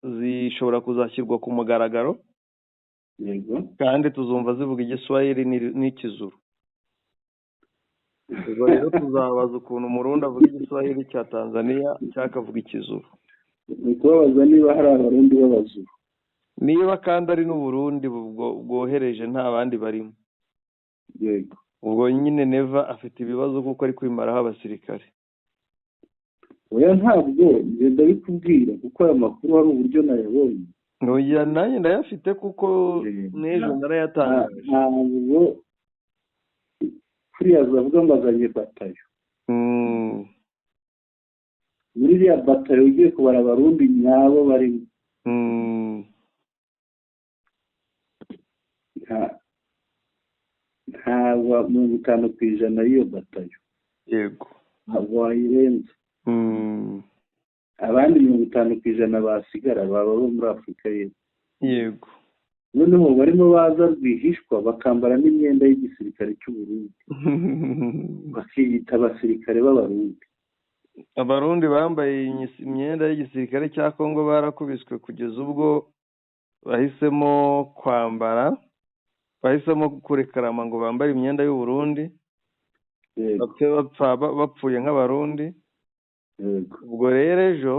zishobora kuzashyirwa ku mugaragaro, kandi tuzumva zivuga Igiswahili n'Ikizuru. Ubwo rero tuzabaza ukuntu Umurundi avuga Igiswahili cya Tanzania cyangwa akavuga Ikizuru. Ni ukubabaza niba hari Abarundi b'Abazuru. Niba kandi ari n'Uburundi bwohereje, nta bandi barimo. Ubwo nyine Neva afite ibibazo kuko ari kwimaraho abasirikare. Oya, ntabwo ngenda bikubwira, kuko aya makuru hari uburyo nayabonye. Oya, nanjye ndayafite kuko n'ejo narayatangaje. Ntabwo kuriya avuga ngo azanye batayo, muri iriya batayo ugiye kubara Abarundi nyabo barimo, nta 50% y'iyo batayo. Ntabwo wayirenza. Abandi 50% basigara baba bo muri Afurika y'Epfo. Noneho barimo baza rwihishwa, bakambara n'imyenda y'igisirikare cy'u Burundi, bakiyita abasirikare b'Abarundi. Abarundi bambaye imyenda y'igisirikare cya Kongo barakubiswe kugeza ubwo bahisemo kwambara, bahisemo kurekarama ngo bambare imyenda y'u Burundi, bapfe bapfa bapfuye nk'Abarundi. Ubwo rero ejo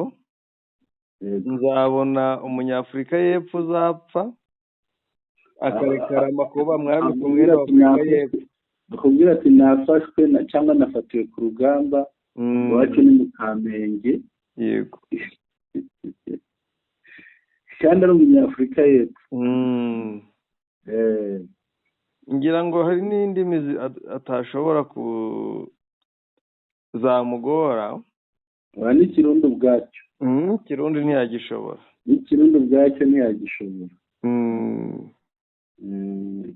nzabona Umunyafurika y'Epfo uzapfa akarekarama kuba mwambika umwenda wa Afurika y'Epfo. Akubwira ati nafashwe cyangwa nafatiwe ku rugamba, iwacu ni mu Kamenge, kandi ari Umunyafurika y'Epfo. Ngira ngo hari n'indimi atashobora kuzamugora. Aba n'Ikirundi ubwacyo. Ikirundi ntiyagishobora. N'Ikirundi ubwacyo ntiyagishobora.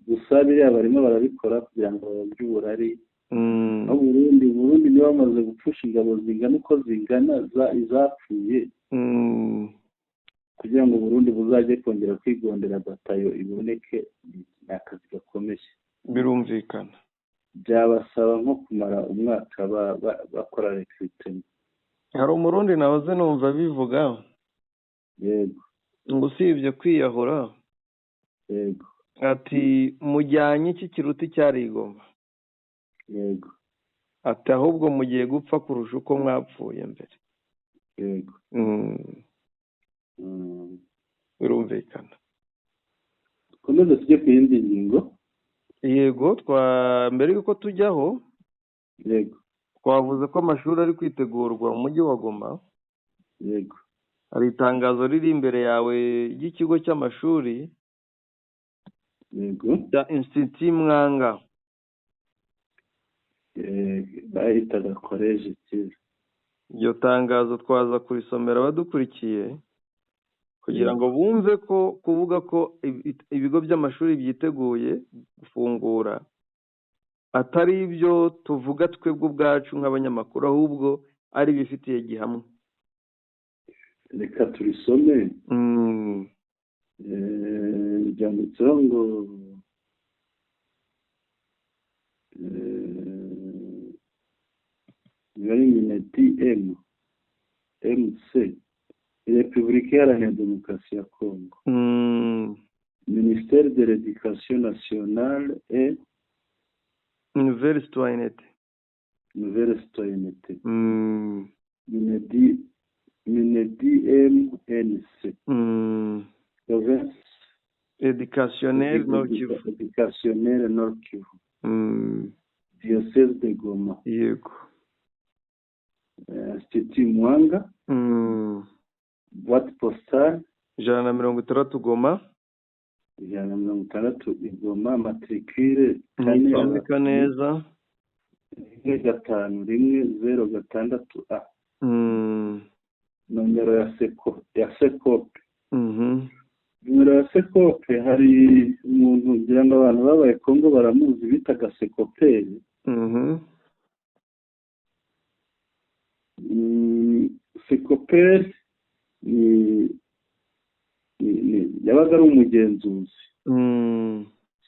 Gusa biriya barimo barabikora kugira ngo babye uburari. Aho Burundi nibo bamaze gupfusha ingabo zingana uko zingana, izapfuye, kugira ngo Burundi buzajye kongera kwigondera batayo iboneke, ni akazi gakomeye. Birumvikana. Byabasaba nko kumara umwaka bakora recrutement. Hari Umurundi nahoze numva bivuga ngo usibye kwiyahura, ati mujyanye iki kiruta icyari i Goma? Ati ahubwo mugiye gupfa kurusha uko mwapfuye mbere. Birumvikana. Dukomeze tujye ku yindi ngingo. Yego, twa mbere y'uko tujyaho, twavuze ko amashuri ari kwitegurwa mu mujyi wa Goma. Hari itangazo riri imbere yawe ry'ikigo cy'amashuri cya Institut Mwanga. Bahitaga koleji kera. Iryo tangazo twaza kurisomera abadukurikiye kugira ngo bumve ko kuvuga ko ibigo by'amashuri byiteguye gufungura. Atari ibyo tuvuga twebwe ubwacu nk'abanyamakuru, ahubwo ari ibifitiye gihamwa. Reka turisome. Byanditseho ngo biba ari MINEDI MC, Repubulika Iharanira Demokarasi ya Congo, Ministère de l'Éducation nationale et Nouvelle citoyenneté. Nouvelle citoyenneté. MINEDI MNC, province éducationnelle Nord Kivu. Éducationnelle Nord Kivu, diocèse de Goma, Institut Mwanga, boîte postale 160 Goma. 160 i Goma, matricule 4 Ntisomeka neza. 1 5 1 0 6 A. Nomero ya sekope. Nomero ya sekope, hari umuntu ngira ngo abantu babaye Kongo baramuzi bitaga sekoperi. Sekoperi ni yabaga ari umugenzuzi.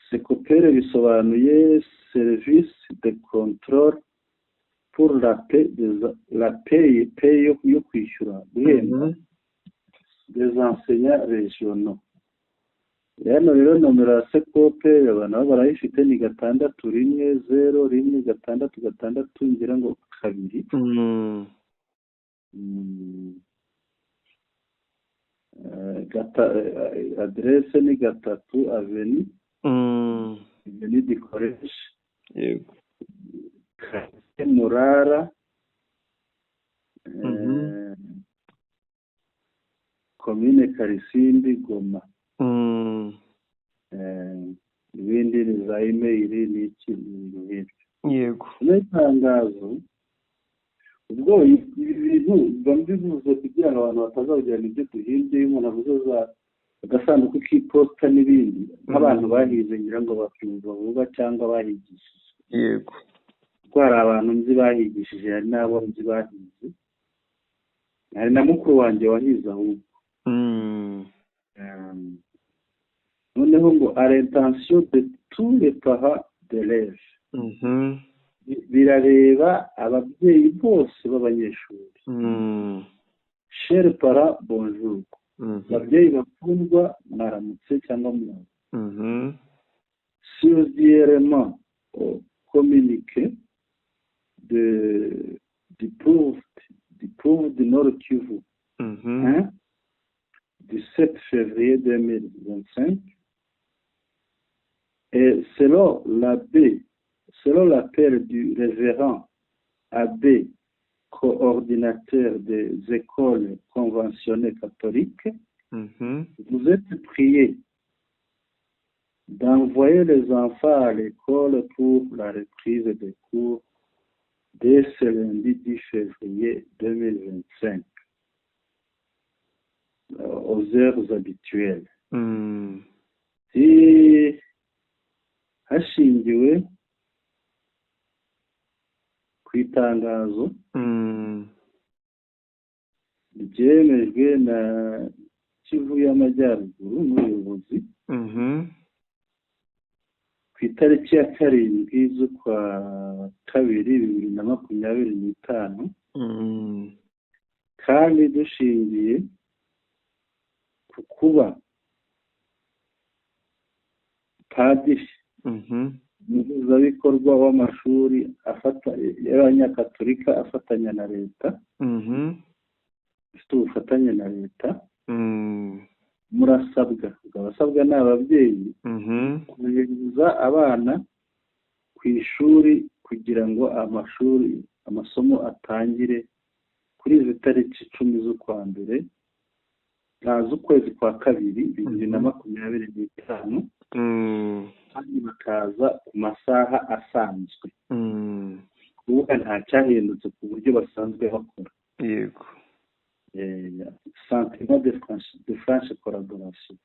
Sekopere bisobanuye service de contrôle pour la paie la paie, paie yo kwishyura, guhemba, des enseignants régionaux. Hano rero nomero ya sekope abantu baba barayifite ni 6 1 0 1 6 6 ngira ngo 2. Adresse ni 3 avenue avenue du Collège. Yego. Murara, commune Karisimbi, Goma. Ibindi ni za email n'iki n'ibintu nk'ibyo. Yego. N'itangazo ubwo ibi bintu biba mbivuze kugira ngo abantu batazabigirana ibyo duhimbye. Iyo umuntu avuze za agasanduku k'iposita n'ibindi, nk'abantu bahize ngira ngo babyumva vuba cyangwa bahigishije. Yego. Kuko hari abantu nzi bahigishije, hari n'abo nzi bahize, hari na mukuru wanjye wahize ahubwo. Noneho ngo à l'intention de tous les parents d'élèves. Birareba ababyeyi bose b'abanyeshuri. Chers parents, bonjour. Ababyeyi bakundwa, mwaramutse cyangwa mwaramutse. Subsidiairement au communiqué du proved du Nord Kivu, hein, du 7 février 2025, et selon l'appel du révérend abbé coordinateur des écoles conventionnées catholiques, vous êtes priés d'envoyer les enfants à l'école pour la reprise des cours dès ce lundi 10 février 2025, aux heures habituelles. Si hashingiwe ku itangazo ryemejwe na Kivu y'Amajyaruguru n'ubuyobozi ku itariki ya 7 z'ukwa 2 2025, kandi dushingiye ku kuba padiri umuhuzabikorwa w'amashuri y'abanyakatorika afatanya na leta, ufite ubufatanye na leta, murasabwa, abasabwa ni ababyeyi, kohereza abana ku ishuri kugira ngo amashuri amasomo atangire kuri izi tariki 10 z'ukwa mbere z'ukwezi kwa 2 2025, kandi bakaza ku masaha asanzwe. Kuvuga nta cyahindutse ku buryo basanzwe bakora. Yego. Sentiment de franche collaboration.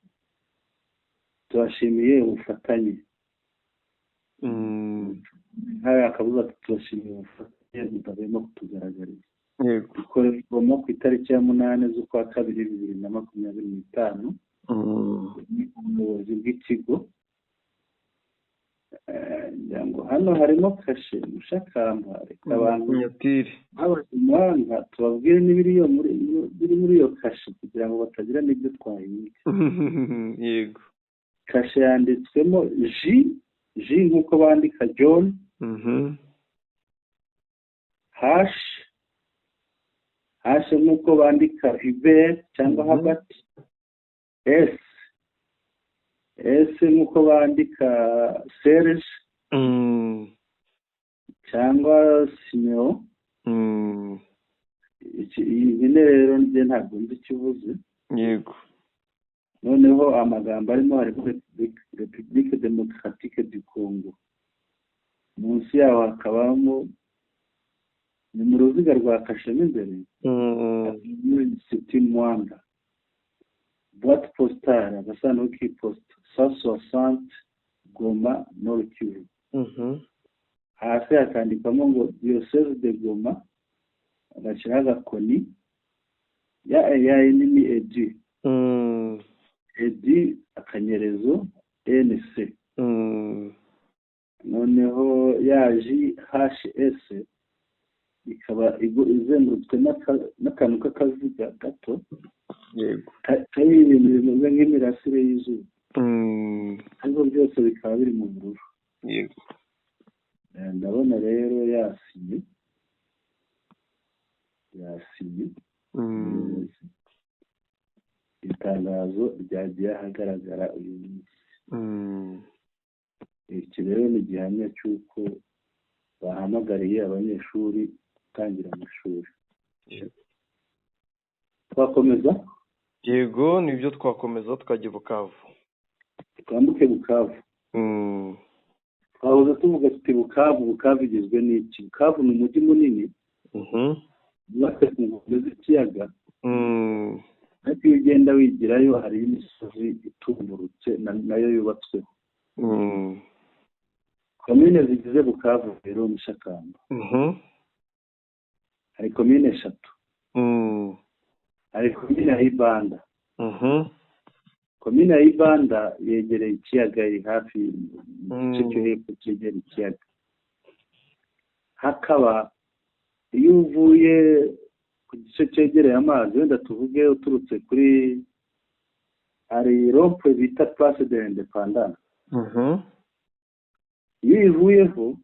Tubashimiye ubufatanye. Hariya akabuza ati turashimira ubufatanye mudahwema kutugaragariza. Yego. Bikorerwamo ku itariki ya 8 z'ukwa kabiri 2025. Ni ubuyobozi bw'ikigo. Ngira ngo hano harimo kashe, Mushakamba. Reka abantu Sinyatire. b'abanyamahanga tubabwire n'ibiri iyo muri biri muri iyo kashe, kugira ngo batagira n'ibyo twahinga. Yego. Kashe yanditswemo J J nk'uko bandika John, H H nk'uko bandika Hubert cyangwa Herbert, S S nk'uko bandika Serge cyangwa Simeo. Iyi mpine rero njye ntabwo nzi icyo ivuze. Noneho amagambo arimo, harimo République Démocratique du Congo, munsi yaho hakabamo, ni mu ruziga rwa kashe mo imbere, Institut Mwanda, boîte postale, agasanduku k'iposita, 160, Goma, Nord Kivu. Hasi hakandikwamo ngo Diocèse de Goma, agashyiraho agakoni ya nini, edu edu akanyerezo nc. Noneho ya J H S ikaba izengurutswe n'akantu k'akaziga gato kariho ibintu bimeze nk'imirasire y'izuba, ariko byose bikaba biri mu bururu. Ndabona rero yasinye, yasinye. Itangazo ryagiye ahagaragara uyu munsi. Iki rero ni igihamya cy'uko bahamagariye abanyeshuri gutangira amashuri. Twakomeza? Yego, nibyo, twakomeza tukajya i Bukavu. Twambuke Bukavu. Twahoze tuvuga tuti Bukavu, Bukavu igizwe n'iki? Bukavu ni umujyi munini wubatse ku nkombe z'ikiyaga, ariko iyo ugenda wigirayo hariyo imisozi itumburutse nayo yubatsweho. Komine zigize Bukavu rero, Mushakamba, hari komine eshatu. Hari komine ya Ibanda. Komine ya Ibanda yegereye ikiyaga, iri hafi mu gice cyo hepfo cyegereye ikiyaga. Hakaba iyo uvuye ku gice cyegereye amazi, wenda tuvuge uturutse kuri, hari rond-point bita Place de l'Indépendance, iyo uyivuyeho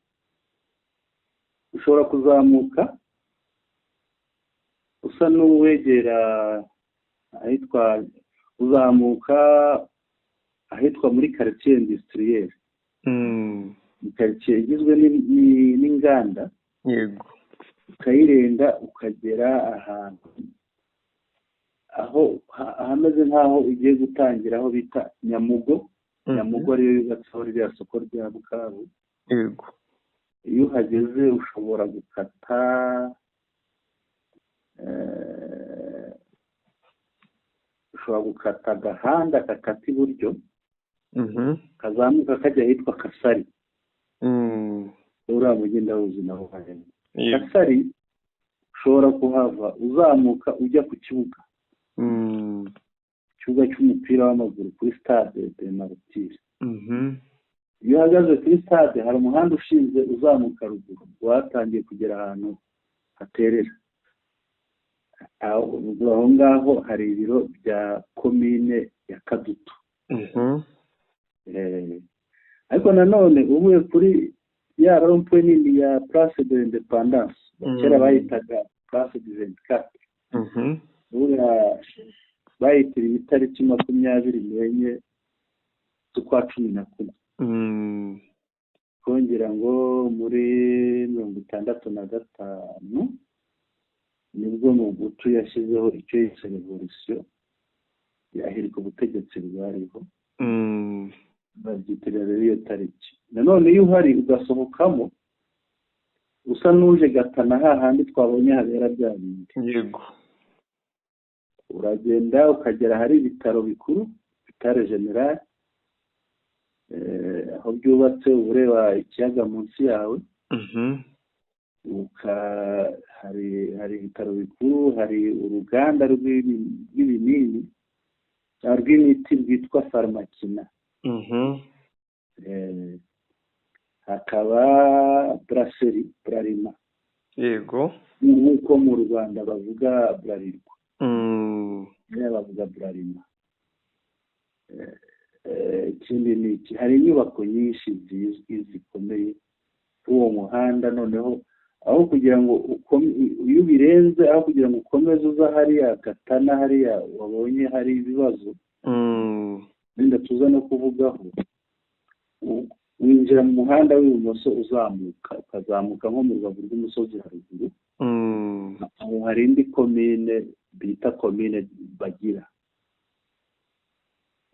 ushobora kuzamuka usa n'uwegera ahitwa, uzamuka ahitwa muri quartier industriel. Ni quartier igizwe n'inganda. Ukayirenga ukagera ahantu aho ahameze nk'aho ugiye gutangira aho bita Nyamugo. Nyamugo ariyo yubatseho ririya soko rya Bukavu. Iyo uhageze ushobora gukata, ushobora gukata agahanda kakata iburyo, kazamuka kajya ahitwa Kasari. Uriya mujyi ndawuzi, nawo harimo Kasari. Ushobora kuhava uzamuka ujya ku kibuga, ikibuga cy'umupira w'amaguru, kuri Stade des Martyrs. Iyo uhagaze kuri stade, hari umuhanda ushinze uzamuka ruguru, watangiye kugera ahantu haterera aho ngaho hari ibiro bya komine ya Kadutu. Ariko nanone uvuye kuri ya rond-point nini ya Place de l'Indépendance, kera bayitaga Place du 24, buriya bayitiriye itariki 24 z'ukwa 11, kongera ngo muri 65 nibwo Mobutu yashyizeho icyo yise revolution, yahirika ubutegetsi bwariho. Babyitirira rero iyo tariki. Nanone iyo uhari ugasohokamo usa n'uje gatana hahandi twabonye habera bya bindi, uragenda ukagera ahari ibitaro bikuru, Hôpital Général. Aho byubatse uba ureba ikiyaga munsi yawe. Hari ibitaro bikuru, hari uruganda rw'ibinini, rw'imiti rwitwa Pharmakina. Hakaba brasserie Bralima. Nk'uko mu Rwanda bavuga Bralirwa, bavuga Bralima. Ikindi ni iki? Hari inyubako nyinshi zizwi zikomeye kuri uwo muhanda. Noneho aho kugira ngo iyo ubirenze, aho kugira ngo ukomeze uza hariya Katana, hariya wabonye hari ibibazo, wenda tuza no kuvugaho, winjira mu muhanda w'ibumoso, uzamuka, ukazamuka nko mu rubavu rw'umusozi haruguru. Aho hari indi komine bita komine Bagira.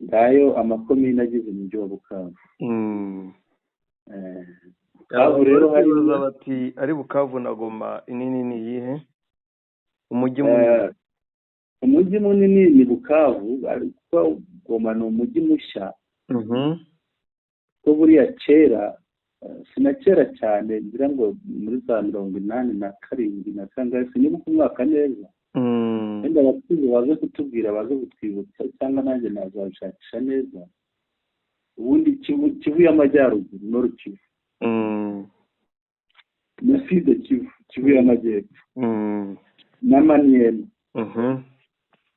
Ngayo amakomine agize umujyi wa Bukavu. Bukavu rero hari bati ari Bukavu na Goma, inini ni iyihe, umujyi munini? Umujyi munini ni Bukavu, ariko Goma ni umujyi mushya, ko buriya kera, sina kera cyane, ngira ngo muri za 87 na kangahe, sinibuka umwaka neza. Wenda abakuze baze kutubwira, baze kutwibutsa, cyangwa nanjye nazabishakisha neza. Ubundi Kivu y'Amajyaruguru, Nord Kivu, na Sud Kivu, Kivu y'Amajyepfo, na Maniema,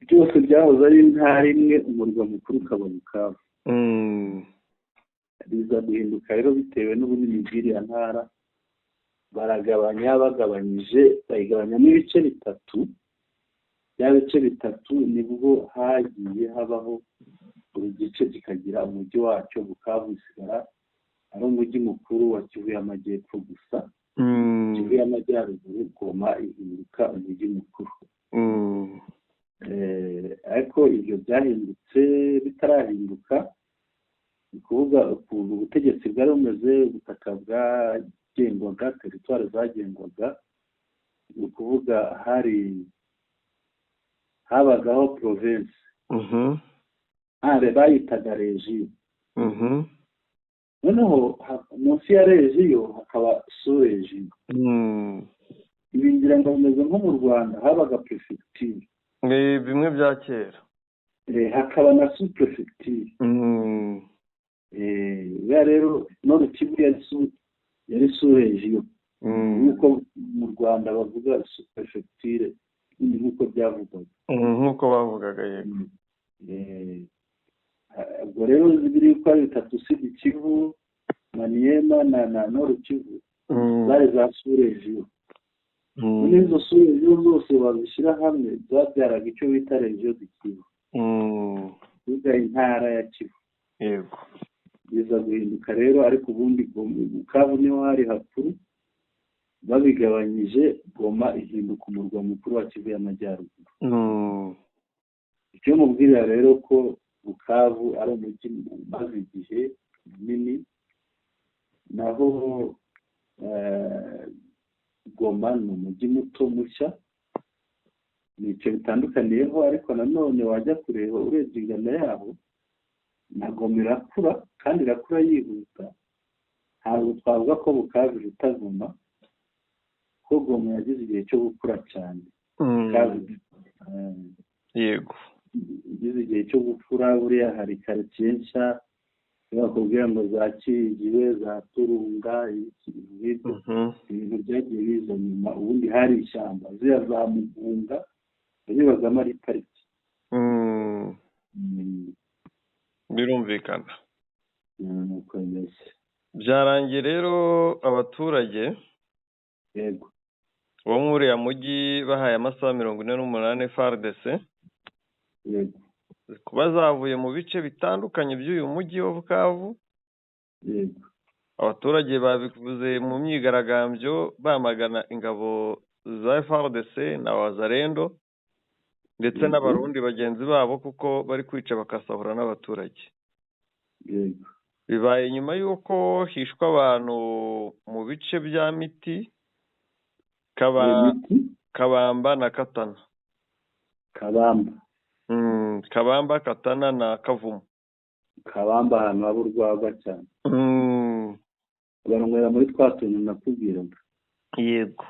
byose byahoze ari intara imwe, umurwa mukuru ukaba Bukavu. Biza guhinduka rero bitewe n'ubunini bw'iriya ntara, baragabanya. Bagabanyije, bayigabanyamo ibice bitatu. Bya bice bitatu nibwo hagiye habaho buri gice kikagira umujyi wacyo. Bukavu isigara ari umujyi mukuru wa Kivu y'Amajyepfo gusa. Kivu y'Amajyaruguru, Goma, ihinduka umujyi mukuru. Ariko ibyo byahindutse bitarahinduka, ni ukuvuga ukuntu ubutegetsi bwari bumeze, ubutaka bwagengwaga, teritwari zagengwaga, ni ukuvuga hari habagaho province, bayitaga région. Noneho munsi ya région hakaba sous-région. Ibi ngira ngo bimeze nko mu Rwanda, habaga perefegitura. Ni bimwe bya kera. Hakaba na sous-préfecture. Buriya rero Nord Kivu yari sous-région, nk'uko mu Rwanda bavuga sous-préfecture, nk'uko byavugwaga. Nk'uko bavugaga, yego. Ubwo rero biri uko ari bitatu, Sud Kivu, Maniema na Nord Kivu, zari za sous-région. Muri izo sous-région zose bazishyira hamwe, zabyaraga icyo bita région du Kivu, kuvuga intara ya Kivu. Biza guhinduka rero, ariko ubundi Bukavu niho hari hakuru. Babigabanyije, Goma ihinduka umurwa mukuru wa Kivu y'Amajyaruguru. Icyo mubwira rero ko Bukavu ari umujyi umaze igihe munini, naho Goma ni umujyi muto mushya, ni icyo bitandukaniyeho. Ariko nanone wajya kureba, urebye ingano yaho, na Goma irakura kandi irakura yihuta. Ntabwo twavuga ko Bukavu iruta Goma, ko Goma yagize igihe cyo gukura cyane. Bukavu igize igihe cyo gukura. Buriya hari karitsiye nshya bakubwira ngo za Kigiwe, za Turunga, ibiki nk'ibyo, ibintu byagiye biza nyuma. Ubundi hari ishyamba, ziriya za Mugunga zibagamo ari pariki. Birumvikana. Nuko bimeze. Byarangiye rero abaturage bo muri uriya mujyi bahaye amasaha 48 FARDC kuba zavuye mu bice bitandukanye by'uyu mujyi wa Bukavu. Abaturage babivuze mu myigaragambyo bamagana ingabo za FARDC na Wazalendo ndetse n'Abarundi bagenzi babo, kuko bari kwica bakasahura n'abaturage. Bibaye nyuma y'uko hishwe abantu mu bice bya Miti, Miti. Kabamba na Katana. Kabamba. Kabamba, Katana na Kavumu. Kabamba, ahantu haba urwagwa cyane. Banywera muri twa tuntu nakubwiraga. Yego.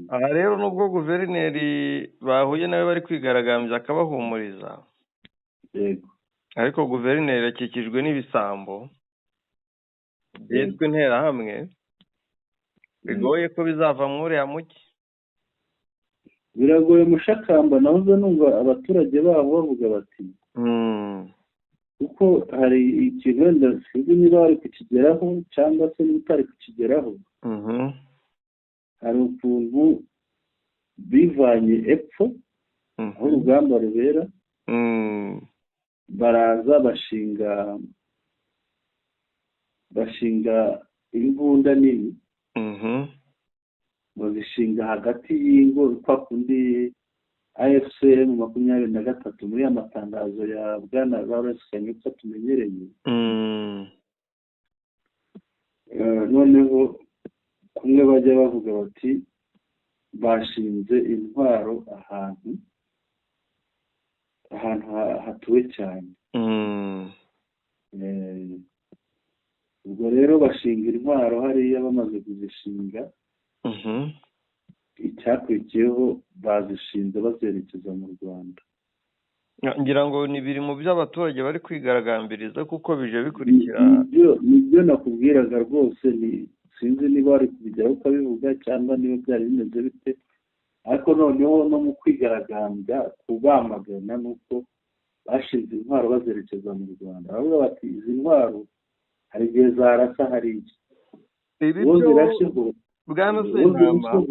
Aha rero, nubwo guverineri bahuye nawe bari kwigaragambya akabahumuriza, ariko guverineri akikijwe n'ibisambo byitwa Interahamwe, bigoye ko bizava muri uriya mujyi. Biragoye, Mushakamba. Nahoze numva abaturage baho bavuga bati kuko hari ikintu wenda sinzi niba bari kukigeraho cyangwa se niba utari kukigeraho. Hari ukuntu bivanye epfo aho urugamba rubera, baraza bashinga imbunda nini, bazishinga hagati y'ingo, kwa kundi AFC M 23 muri ya matangazo ya bwana Lawrence Kanyuka tumenyereye. Noneho kumwe bajya bavuga bati bashinze intwaro ahantu hatuwe cyane. Ubwo rero bashinga intwaro hariya, bamaze kuzishinga, icyakurikiyeho bazishinze bazerekeza mu Rwanda. Ngira ngo ni biri mu byo abaturage bari kwigaragambiriza, kuko bije bikurikira. Nibyo nakubwiraga rwose. Ni sinzi niba wari kubigeraho ukabivuga cyangwa niba byari bimeze bite, ariko noneho no mu kwigaragambya kubamagana ni uko bashinze intwaro bazerekeza mu Rwanda. Baravuga bati izi ntwaro hari igihe zarasa hariya. Ibi uwo byo zirasheho bwana uwo Sentama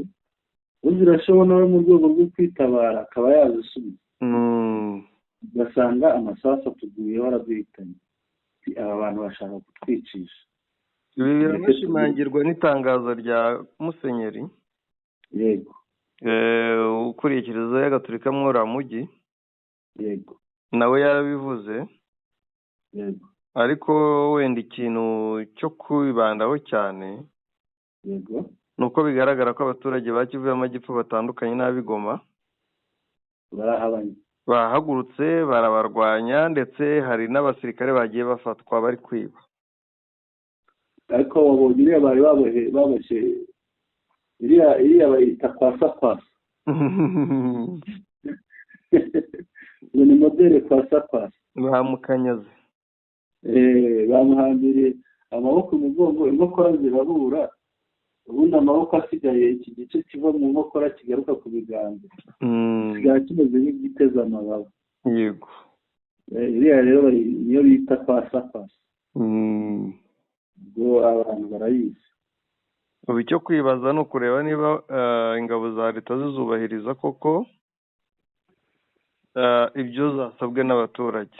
zirasheho nawe mu rwego rwo kwitabara akaba yazisubiza, ugasanga amasasu atuguyeho araduhitanye. Aba bantu bashaka kutwicisha. Ibi biranashimangirwa n'itangazo rya musenyeri ukuriye Kiliziya Gatolika muri uriya mujyi. Nawe yarabivuze. Ariko wenda ikintu cyo kwibandaho cyane ni uko bigaragara ko abaturage ba Kivu y'Amajyepfo batandukanye n'ab'i Goma. Barahabanye. Bahagurutse barabarwanya, ndetse hari n'abasirikare bagiye bafatwa bari kwiba. Ariko wabonye iriya bari baboshye, iriya bayita kwasa kwasa, ngo ni modèle kwasa kwasa. Bamukanyaze. Bamuhambiriye amaboko umugongo, inkokora zirabura, ubundi amaboko asigaye, iki gice kiva mu nkokora kigaruka ku biganza, kisigara kimeze nk'igiteze amababa. Iriya rero niyo bita kwasa kwasa. Ubwo abantu barayizi. Ubu icyo kwibaza ni ukureba niba ingabo za leta zizubahiriza koko ibyo zasabwe n'abaturage.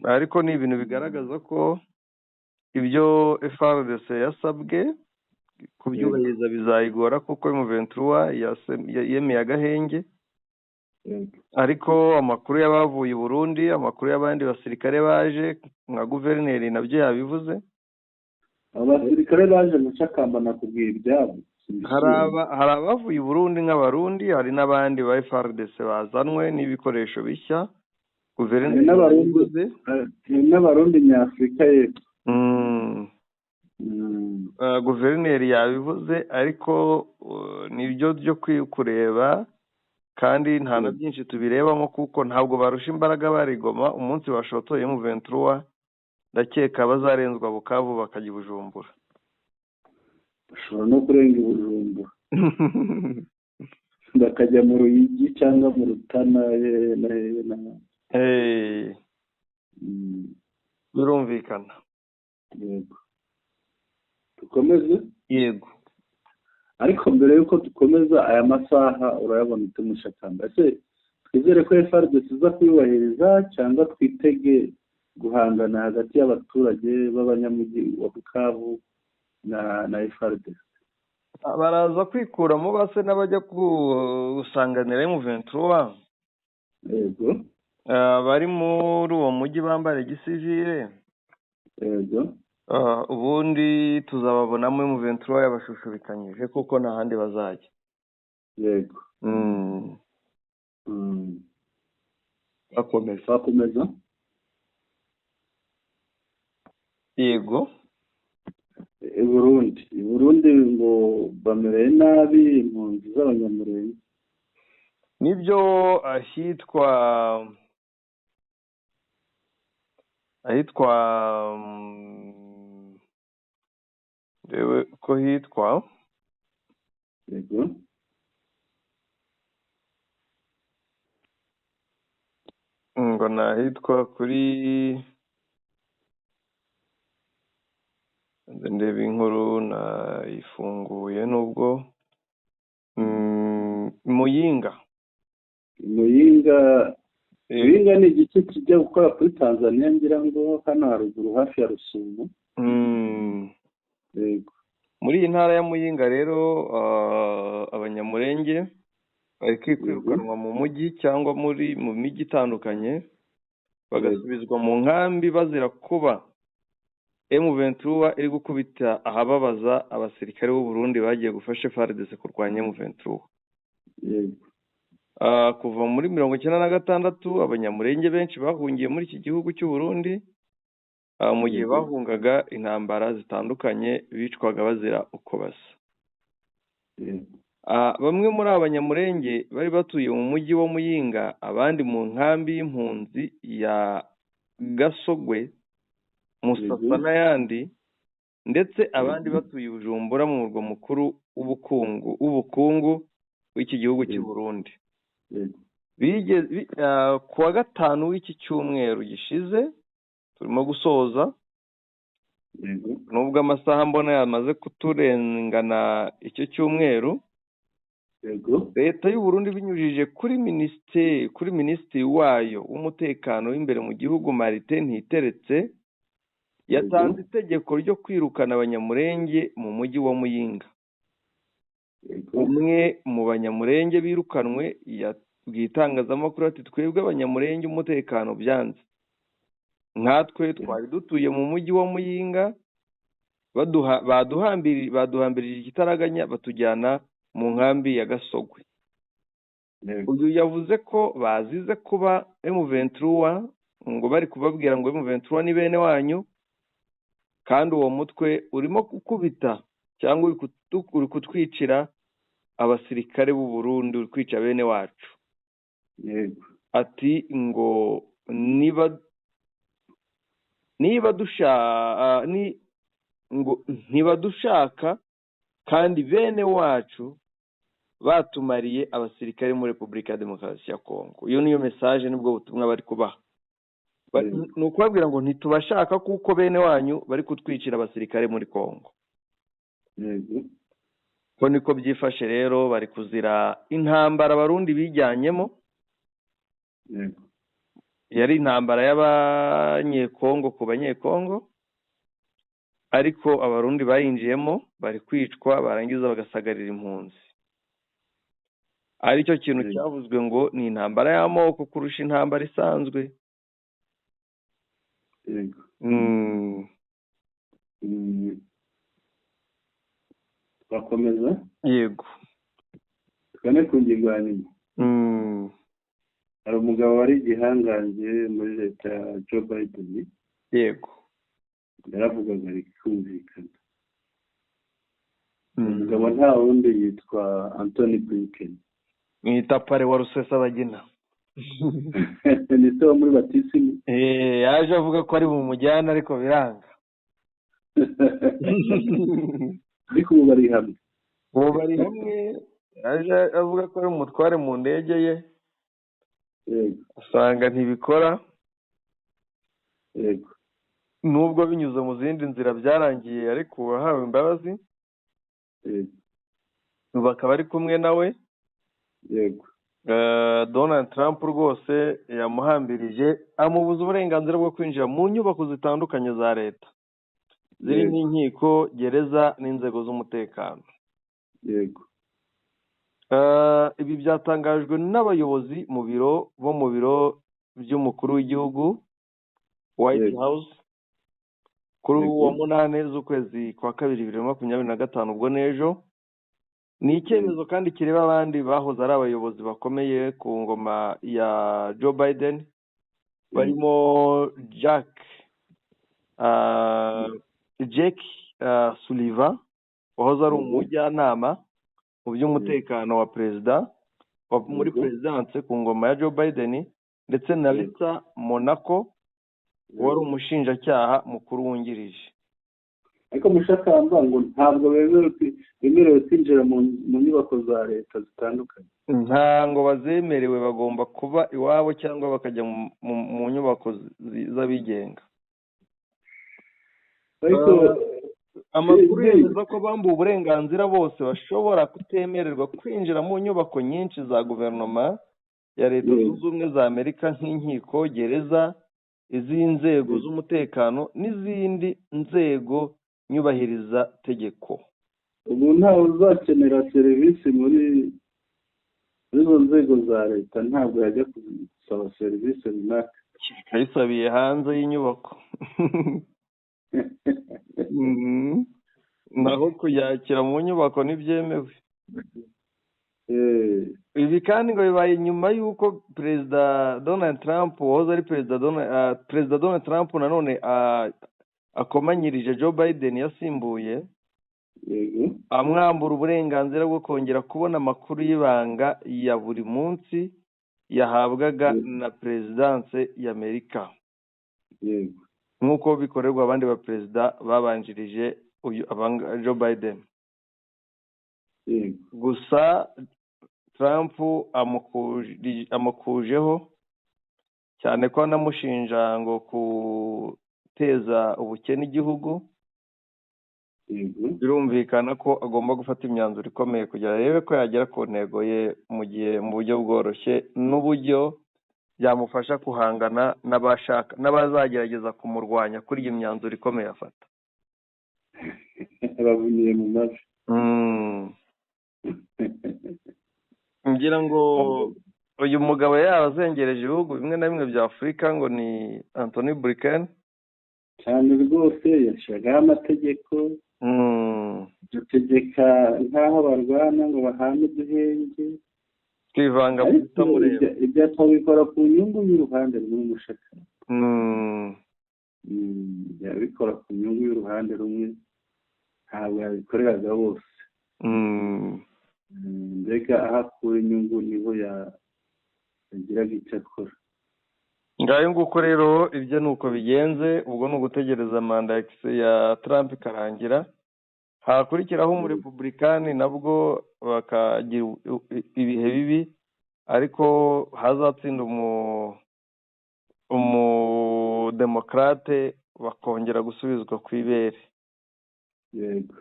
Ariko ni ibintu bigaragaza ko ibyo FARDC yasabwe kubyubahiriza bizayigora, kuko M23 yemeye agahenge. Ariko amakuru y'abavuye i Burundi, amakuru y'abandi basirikare baje, nka guverineri nabyo yabivuze. Abo basirikare baje, Mushakamba, nakubwiye ibyabo. Hari abavuye i Burundi nk'Abarundi, hari n'abandi ba FARDC bazanwe n'ibikoresho bishya, guverineri Hari n'Abarundi. yabivuze. Hari n'Abarundi nyafurika y'Epfo. Guverineri yabivuze, ariko nibyo byo kureba, kandi nta na byinshi tubirebamo, kuko ntabwo barusha imbaraga bari Goma. Umunsi bashotoye M23, ndakeka bazarenzwa Bukavu bakajya i Bujumbura. Bashobora no kurenga i Bujumbura bakajya mu Ruyigi cyangwa mu Rutana, hehe na hehe n'ahandi. Birumvikana. Yego, dukomeze. Yego. Ariko mbere y'uko dukomeza, aya masaha urayabona ute, Mushakamba? Ese twizere ko FARDC iza kuyubahiriza, cyangwa twitege guhangana hagati y'abaturage b'abanyamujyi wa Bukavu na FARDC? Baraza kwikuramo base n'abajya gusanganira M23. Bari muri uwo mujyi bambara igisivile. Ubundi tuzababonamo M23 yabashushubikanyije, kuko nta handi bazajya. Akomeza. Twakomeza. Yego. I Burundi ngo bamereye nabi impunzi z'Abanyamurenge. Nibyo, ahitwa ndebe ko hitwa. Yego. Ngo ni ahitwa kuri, ndebe inkuru nayifunguye nubwo Muyinga. Muyinga. Muyinga ni igice kijya gukora kuri Tanzania, ngira ngo hano haruguru hafi ya Rusumo. Yego. Muri iyi ntara ya Muyinga rero, Abanyamurenge bari kwirukanwa mu mujyi cyangwa mu mijyi itandukanye, bagasubizwa mu nkambi bazira kuba M23 iri gukubita ahababaza abasirikare b'u Burundi bagiye gufasha FARDC kurwanya M23. Yego. Kuva muri 96 Abanyamurenge benshi bahungiye muri iki gihugu cy'u Burundi, mu gihe bahungaga intambara zitandukanye bicwaga bazira uko basa. Bamwe muri aba Banyamurenge bari batuye mu mujyi wa Muyinga, abandi mu nkambi y'impunzi ya Gasogwe, Musasa n'ayandi, ndetse abandi batuye i Bujumbura mu murwa mukuru w'ubukungu w'iki gihugu cy'u Burundi. Ku wa gatanu w'iki cyumweru gishize turimo gusoza, nubwo amasaha mbona yamaze kuturengana icyo cyumweru, Leta y'u Burundi binyujije kuri minisitiri wayo w'umutekano w'imbere mu gihugu, Martin Ntiteretse, yatanze itegeko ryo kwirukana Abanyamurenge mu mujyi wa Muyinga. Umwe mu Banyamurenge birukanwe yabwiye itangazamakuru ati: "Twebwe Abanyamurenge umutekano byanze, nkatwe twari dutuye mu mujyi wa Muyinga, baduhambirije ikitaraganya batujyana mu nkambi ya Gasogwe." Uyu yavuze ko bazize kuba M23, ngo bari kubabwira ngo M23 ni bene wanyu, kandi uwo mutwe urimo gukubita cyangwa uri kutwicira abasirikare b'u Burundi, uri kwica bene wacu. Ati ngo niba ngo ntibadushaka kandi bene wacu batumariye abasirikare muri Repubulika ya Demokarasi ya Kongo. Iyo niyo message, nibwo butumwa bari kubaha. Ni ukubabwira ngo ntitubashaka kuko bene wanyu bari kutwicira abasirikare muri Kongo. Ko niko byifashe rero, bari kuzira intambara Abarundi bijyanyemo. Yari intambara y'Abanyekongo ku Banyekongo, ariko Abarundi bayinjiyemo, bari kwicwa barangiza bagasagarira impunzi. Aricyo kintu cyavuzwe ngo ni intambara y'amoko kurusha intambara isanzwe. Yego. Twakomeza. Yego. Tugane ku ngingo ya nyuma. Hari umugabo wari igihangange muri leta ya Joe Biden. Yaravugaga rikumvikana. Umugabo nta wundi, yitwa Antony Blinken. Mwita pare wa Rusesabagina. Ni se wo muri batisimu. Yaje avuga ko ari bumujyane ariko biranga. Ariko ubu bari hamwe. Ubu bari hamwe, yaje avuga ko ari umutware mu ndege ye, usanga ntibikora. Nubwo binyuze mu zindi nzira byarangiye, ariko wahawe imbabazi, ubu akaba ari kumwe nawe. Donald Trump rwose yamuhambirije, amubuza uburenganzira bwo kwinjira mu nyubako zitandukanye za leta, zirimo inkiko, gereza n'inzego z'umutekano. Ibi byatangajwe n'abayobozi mu biro bo mu biro by'umukuru w'igihugu, White House, kuri uwo 8 z'ukwezi kwa kabiri 2025, ubwo n'ejo. Ni icyemezo kandi kireba abandi bahoze ari abayobozi bakomeye ku ngoma ya Joe Biden. Barimo Jake Sullivan wahoze ari umujyanama mu by'umutekano wa perezida muri perezidanse ku ngoma ya Joe Biden, ndetse na Lisa Monaco wari umushinjacyaha mukuru wungirije. Ariko Mushakamba, ngo ntabwo bemerewe kwinjira mu nyubako za leta zitandukanye. Ntabwo bazemerewe, bagomba kuba iwabo cyangwa bakajya mu nyubako z'abigenga. Ariko Amakuru yemeza ko bambuwe uburenganzira bose bashobora kutemererwa kwinjira mu nyubako nyinshi za guverinoma ya Leta Zunze Ubumwe za Amerika, nk'inkiko, gereza, iz'inzego z'umutekano n'izindi nzego nyubahiriza tegeko. Ubu ntawe uzakenera serivisi muri izo nzego za leta, ntabwo yajya gusaba serivisi runaka. Ayisabiye hanze y'inyubako, naho kuyakira mu nyubako ntibyemewe. Ibi kandi ngo bibaye nyuma y'uko Perezida Donald Trump, wahoze ari Perezida Donald Trump, nanone akomanyirije Joe Biden yasimbuye, amwambura uburenganzira bwo kongera kubona amakuru y'ibanga ya buri munsi yahabwaga na perezidanse y'Amerika, nk'uko bikorerwa abandi baperezida babanjirije uyu Joe Biden. Gusa Trump amukujeho cyane ko anamushinja ngo guteza ubukene igihugu. Birumvikana ko agomba gufata imyanzuro ikomeye kugira arebe ko yagera ku ntego ye mu gihe mu buryo bworoshye n'uburyo byamufasha guhangana n'abashaka n'abazagerageza kumurwanya kuri iyi myanzuro ikomeye afata. Babuniye mu mavi. Ngira ngo uyu mugabo yaba azengereje ibihugu bimwe na bimwe bya Afurika, ngo ni Antony Blinken. Cyane rwose, yashyiragaho amategeko, dutegeka nk'aho barwana ngo bahane uduhenge. Kwivanga mu Ariko bitamureba. Ibyo akabikora ku nyungu y'uruhande rumwe, Mushaka. Yabikora ku nyungu y'uruhande rumwe, ntabwo yabikoreraga bose. Mbega aho akura inyungu niho yagiraga icyo akora. Ngayo nguko rero, ibyo ni uko bigenze. Ubwo ni ugutegereza manda ya Trump ikarangira, hakurikiraho umurepublikani, nabwo bakagira ibihe bibi, ariko hazatsinda umudemokarate bakongera gusubizwa ku ibere. Yego.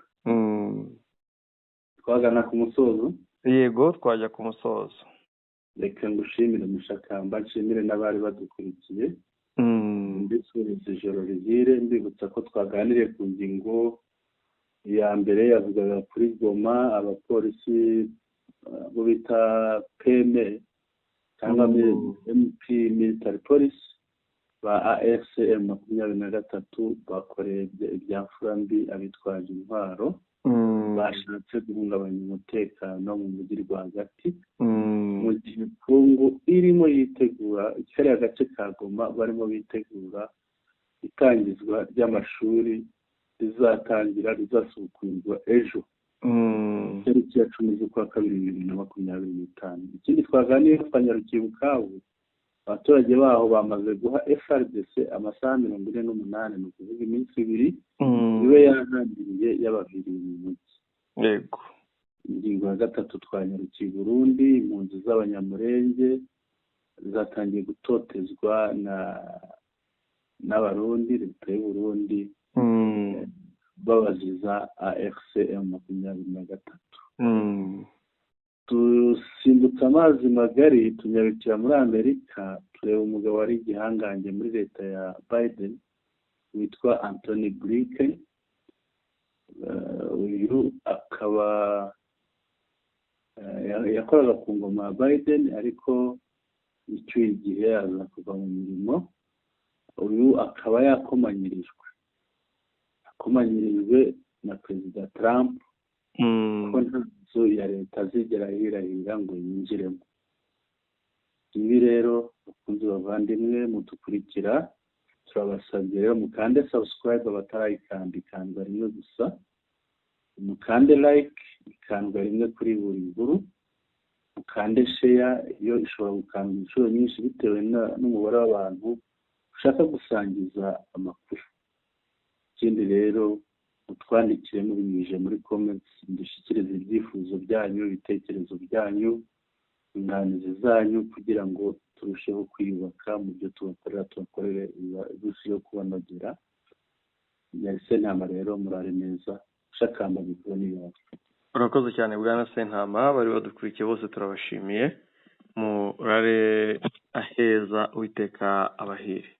Twagana ku musozo. Yego, twajya ku musozo. Reka ngushimire, Mushakamba, nshimire n'abari badukurikiye. Mbifuriza ijoro rihire, mbibutsa ko twaganiriye ku ngingo ya mbere yavugaga kuri Goma, abapolisi bo bita PM cyangwa MP, military police ba AFC M23 bakoreye ibya mfura mbi abitwaje intwaro bashatse guhungabanya umutekano mu mujyi rwagati, mu gihe Kongo irimo yitegura, kariya gace ka Goma barimo bitegura itangizwa ry'amashuri rizatangira, rizasubukurwa ejo, tariki ya 10 z'ukwa kabiri 2025. Ikindi twaganiriye, twanyarukiye Bukavu. Abaturage baho bamaze guha FARDC amasaha 48, ni ukuvuga iminsi 2, ibe yahambiriye yabaviriye mu mujyi. Ingingo ya gatatu, twanyarukiye i Burundi. Impunzi z'Abanyamurenge zatangiye gutotezwa na n'Abarundi, leta y'u Burundi, babaziza AFC M23. Dusimbutse amazi magari, tunyarukira muri Amerika, tureba umugabo wari igihangange muri leta ya Biden witwa Antony Blinken. Uyu akaba yakoraga ku ngoma ya Biden, ariko icyuye igihe aza kuva mu mirimo. Uyu akaba yakomanyirijwe, akomanyirijwe na Perezida Trump ko nta nzu ya leta azigera yirahira ngo yinjiremo. Ibi rero, bakunzi bavandimwe mudukurikira, turabasabye rero mukande subscribe abatarayikanda, ikandwa rimwe gusa, mukande like, ikandwa rimwe kuri buri nkuru, mukande share, yo ishobora gukandwa inshuro nyinshi bitewe n'umubare w'abantu ushaka gusangiza amakuru. Ikindi rero, mutwandikire mubinyujije muri comments, mudushyikirize ibyifuzo byanyu, ibitekerezo byanyu, inyunganizi zanyu, kugira ngo turusheho kwiyubaka mu byo tubakorera, tubakorere birusheho kubanogera. Yari Sentama rero, murare neza. Shakamba, mikoro ni yawe. Urakoze cyane, bwana Sentama. Bari badukurikiye bose turabashimiye. Murare aheza, Uwiteka abahire.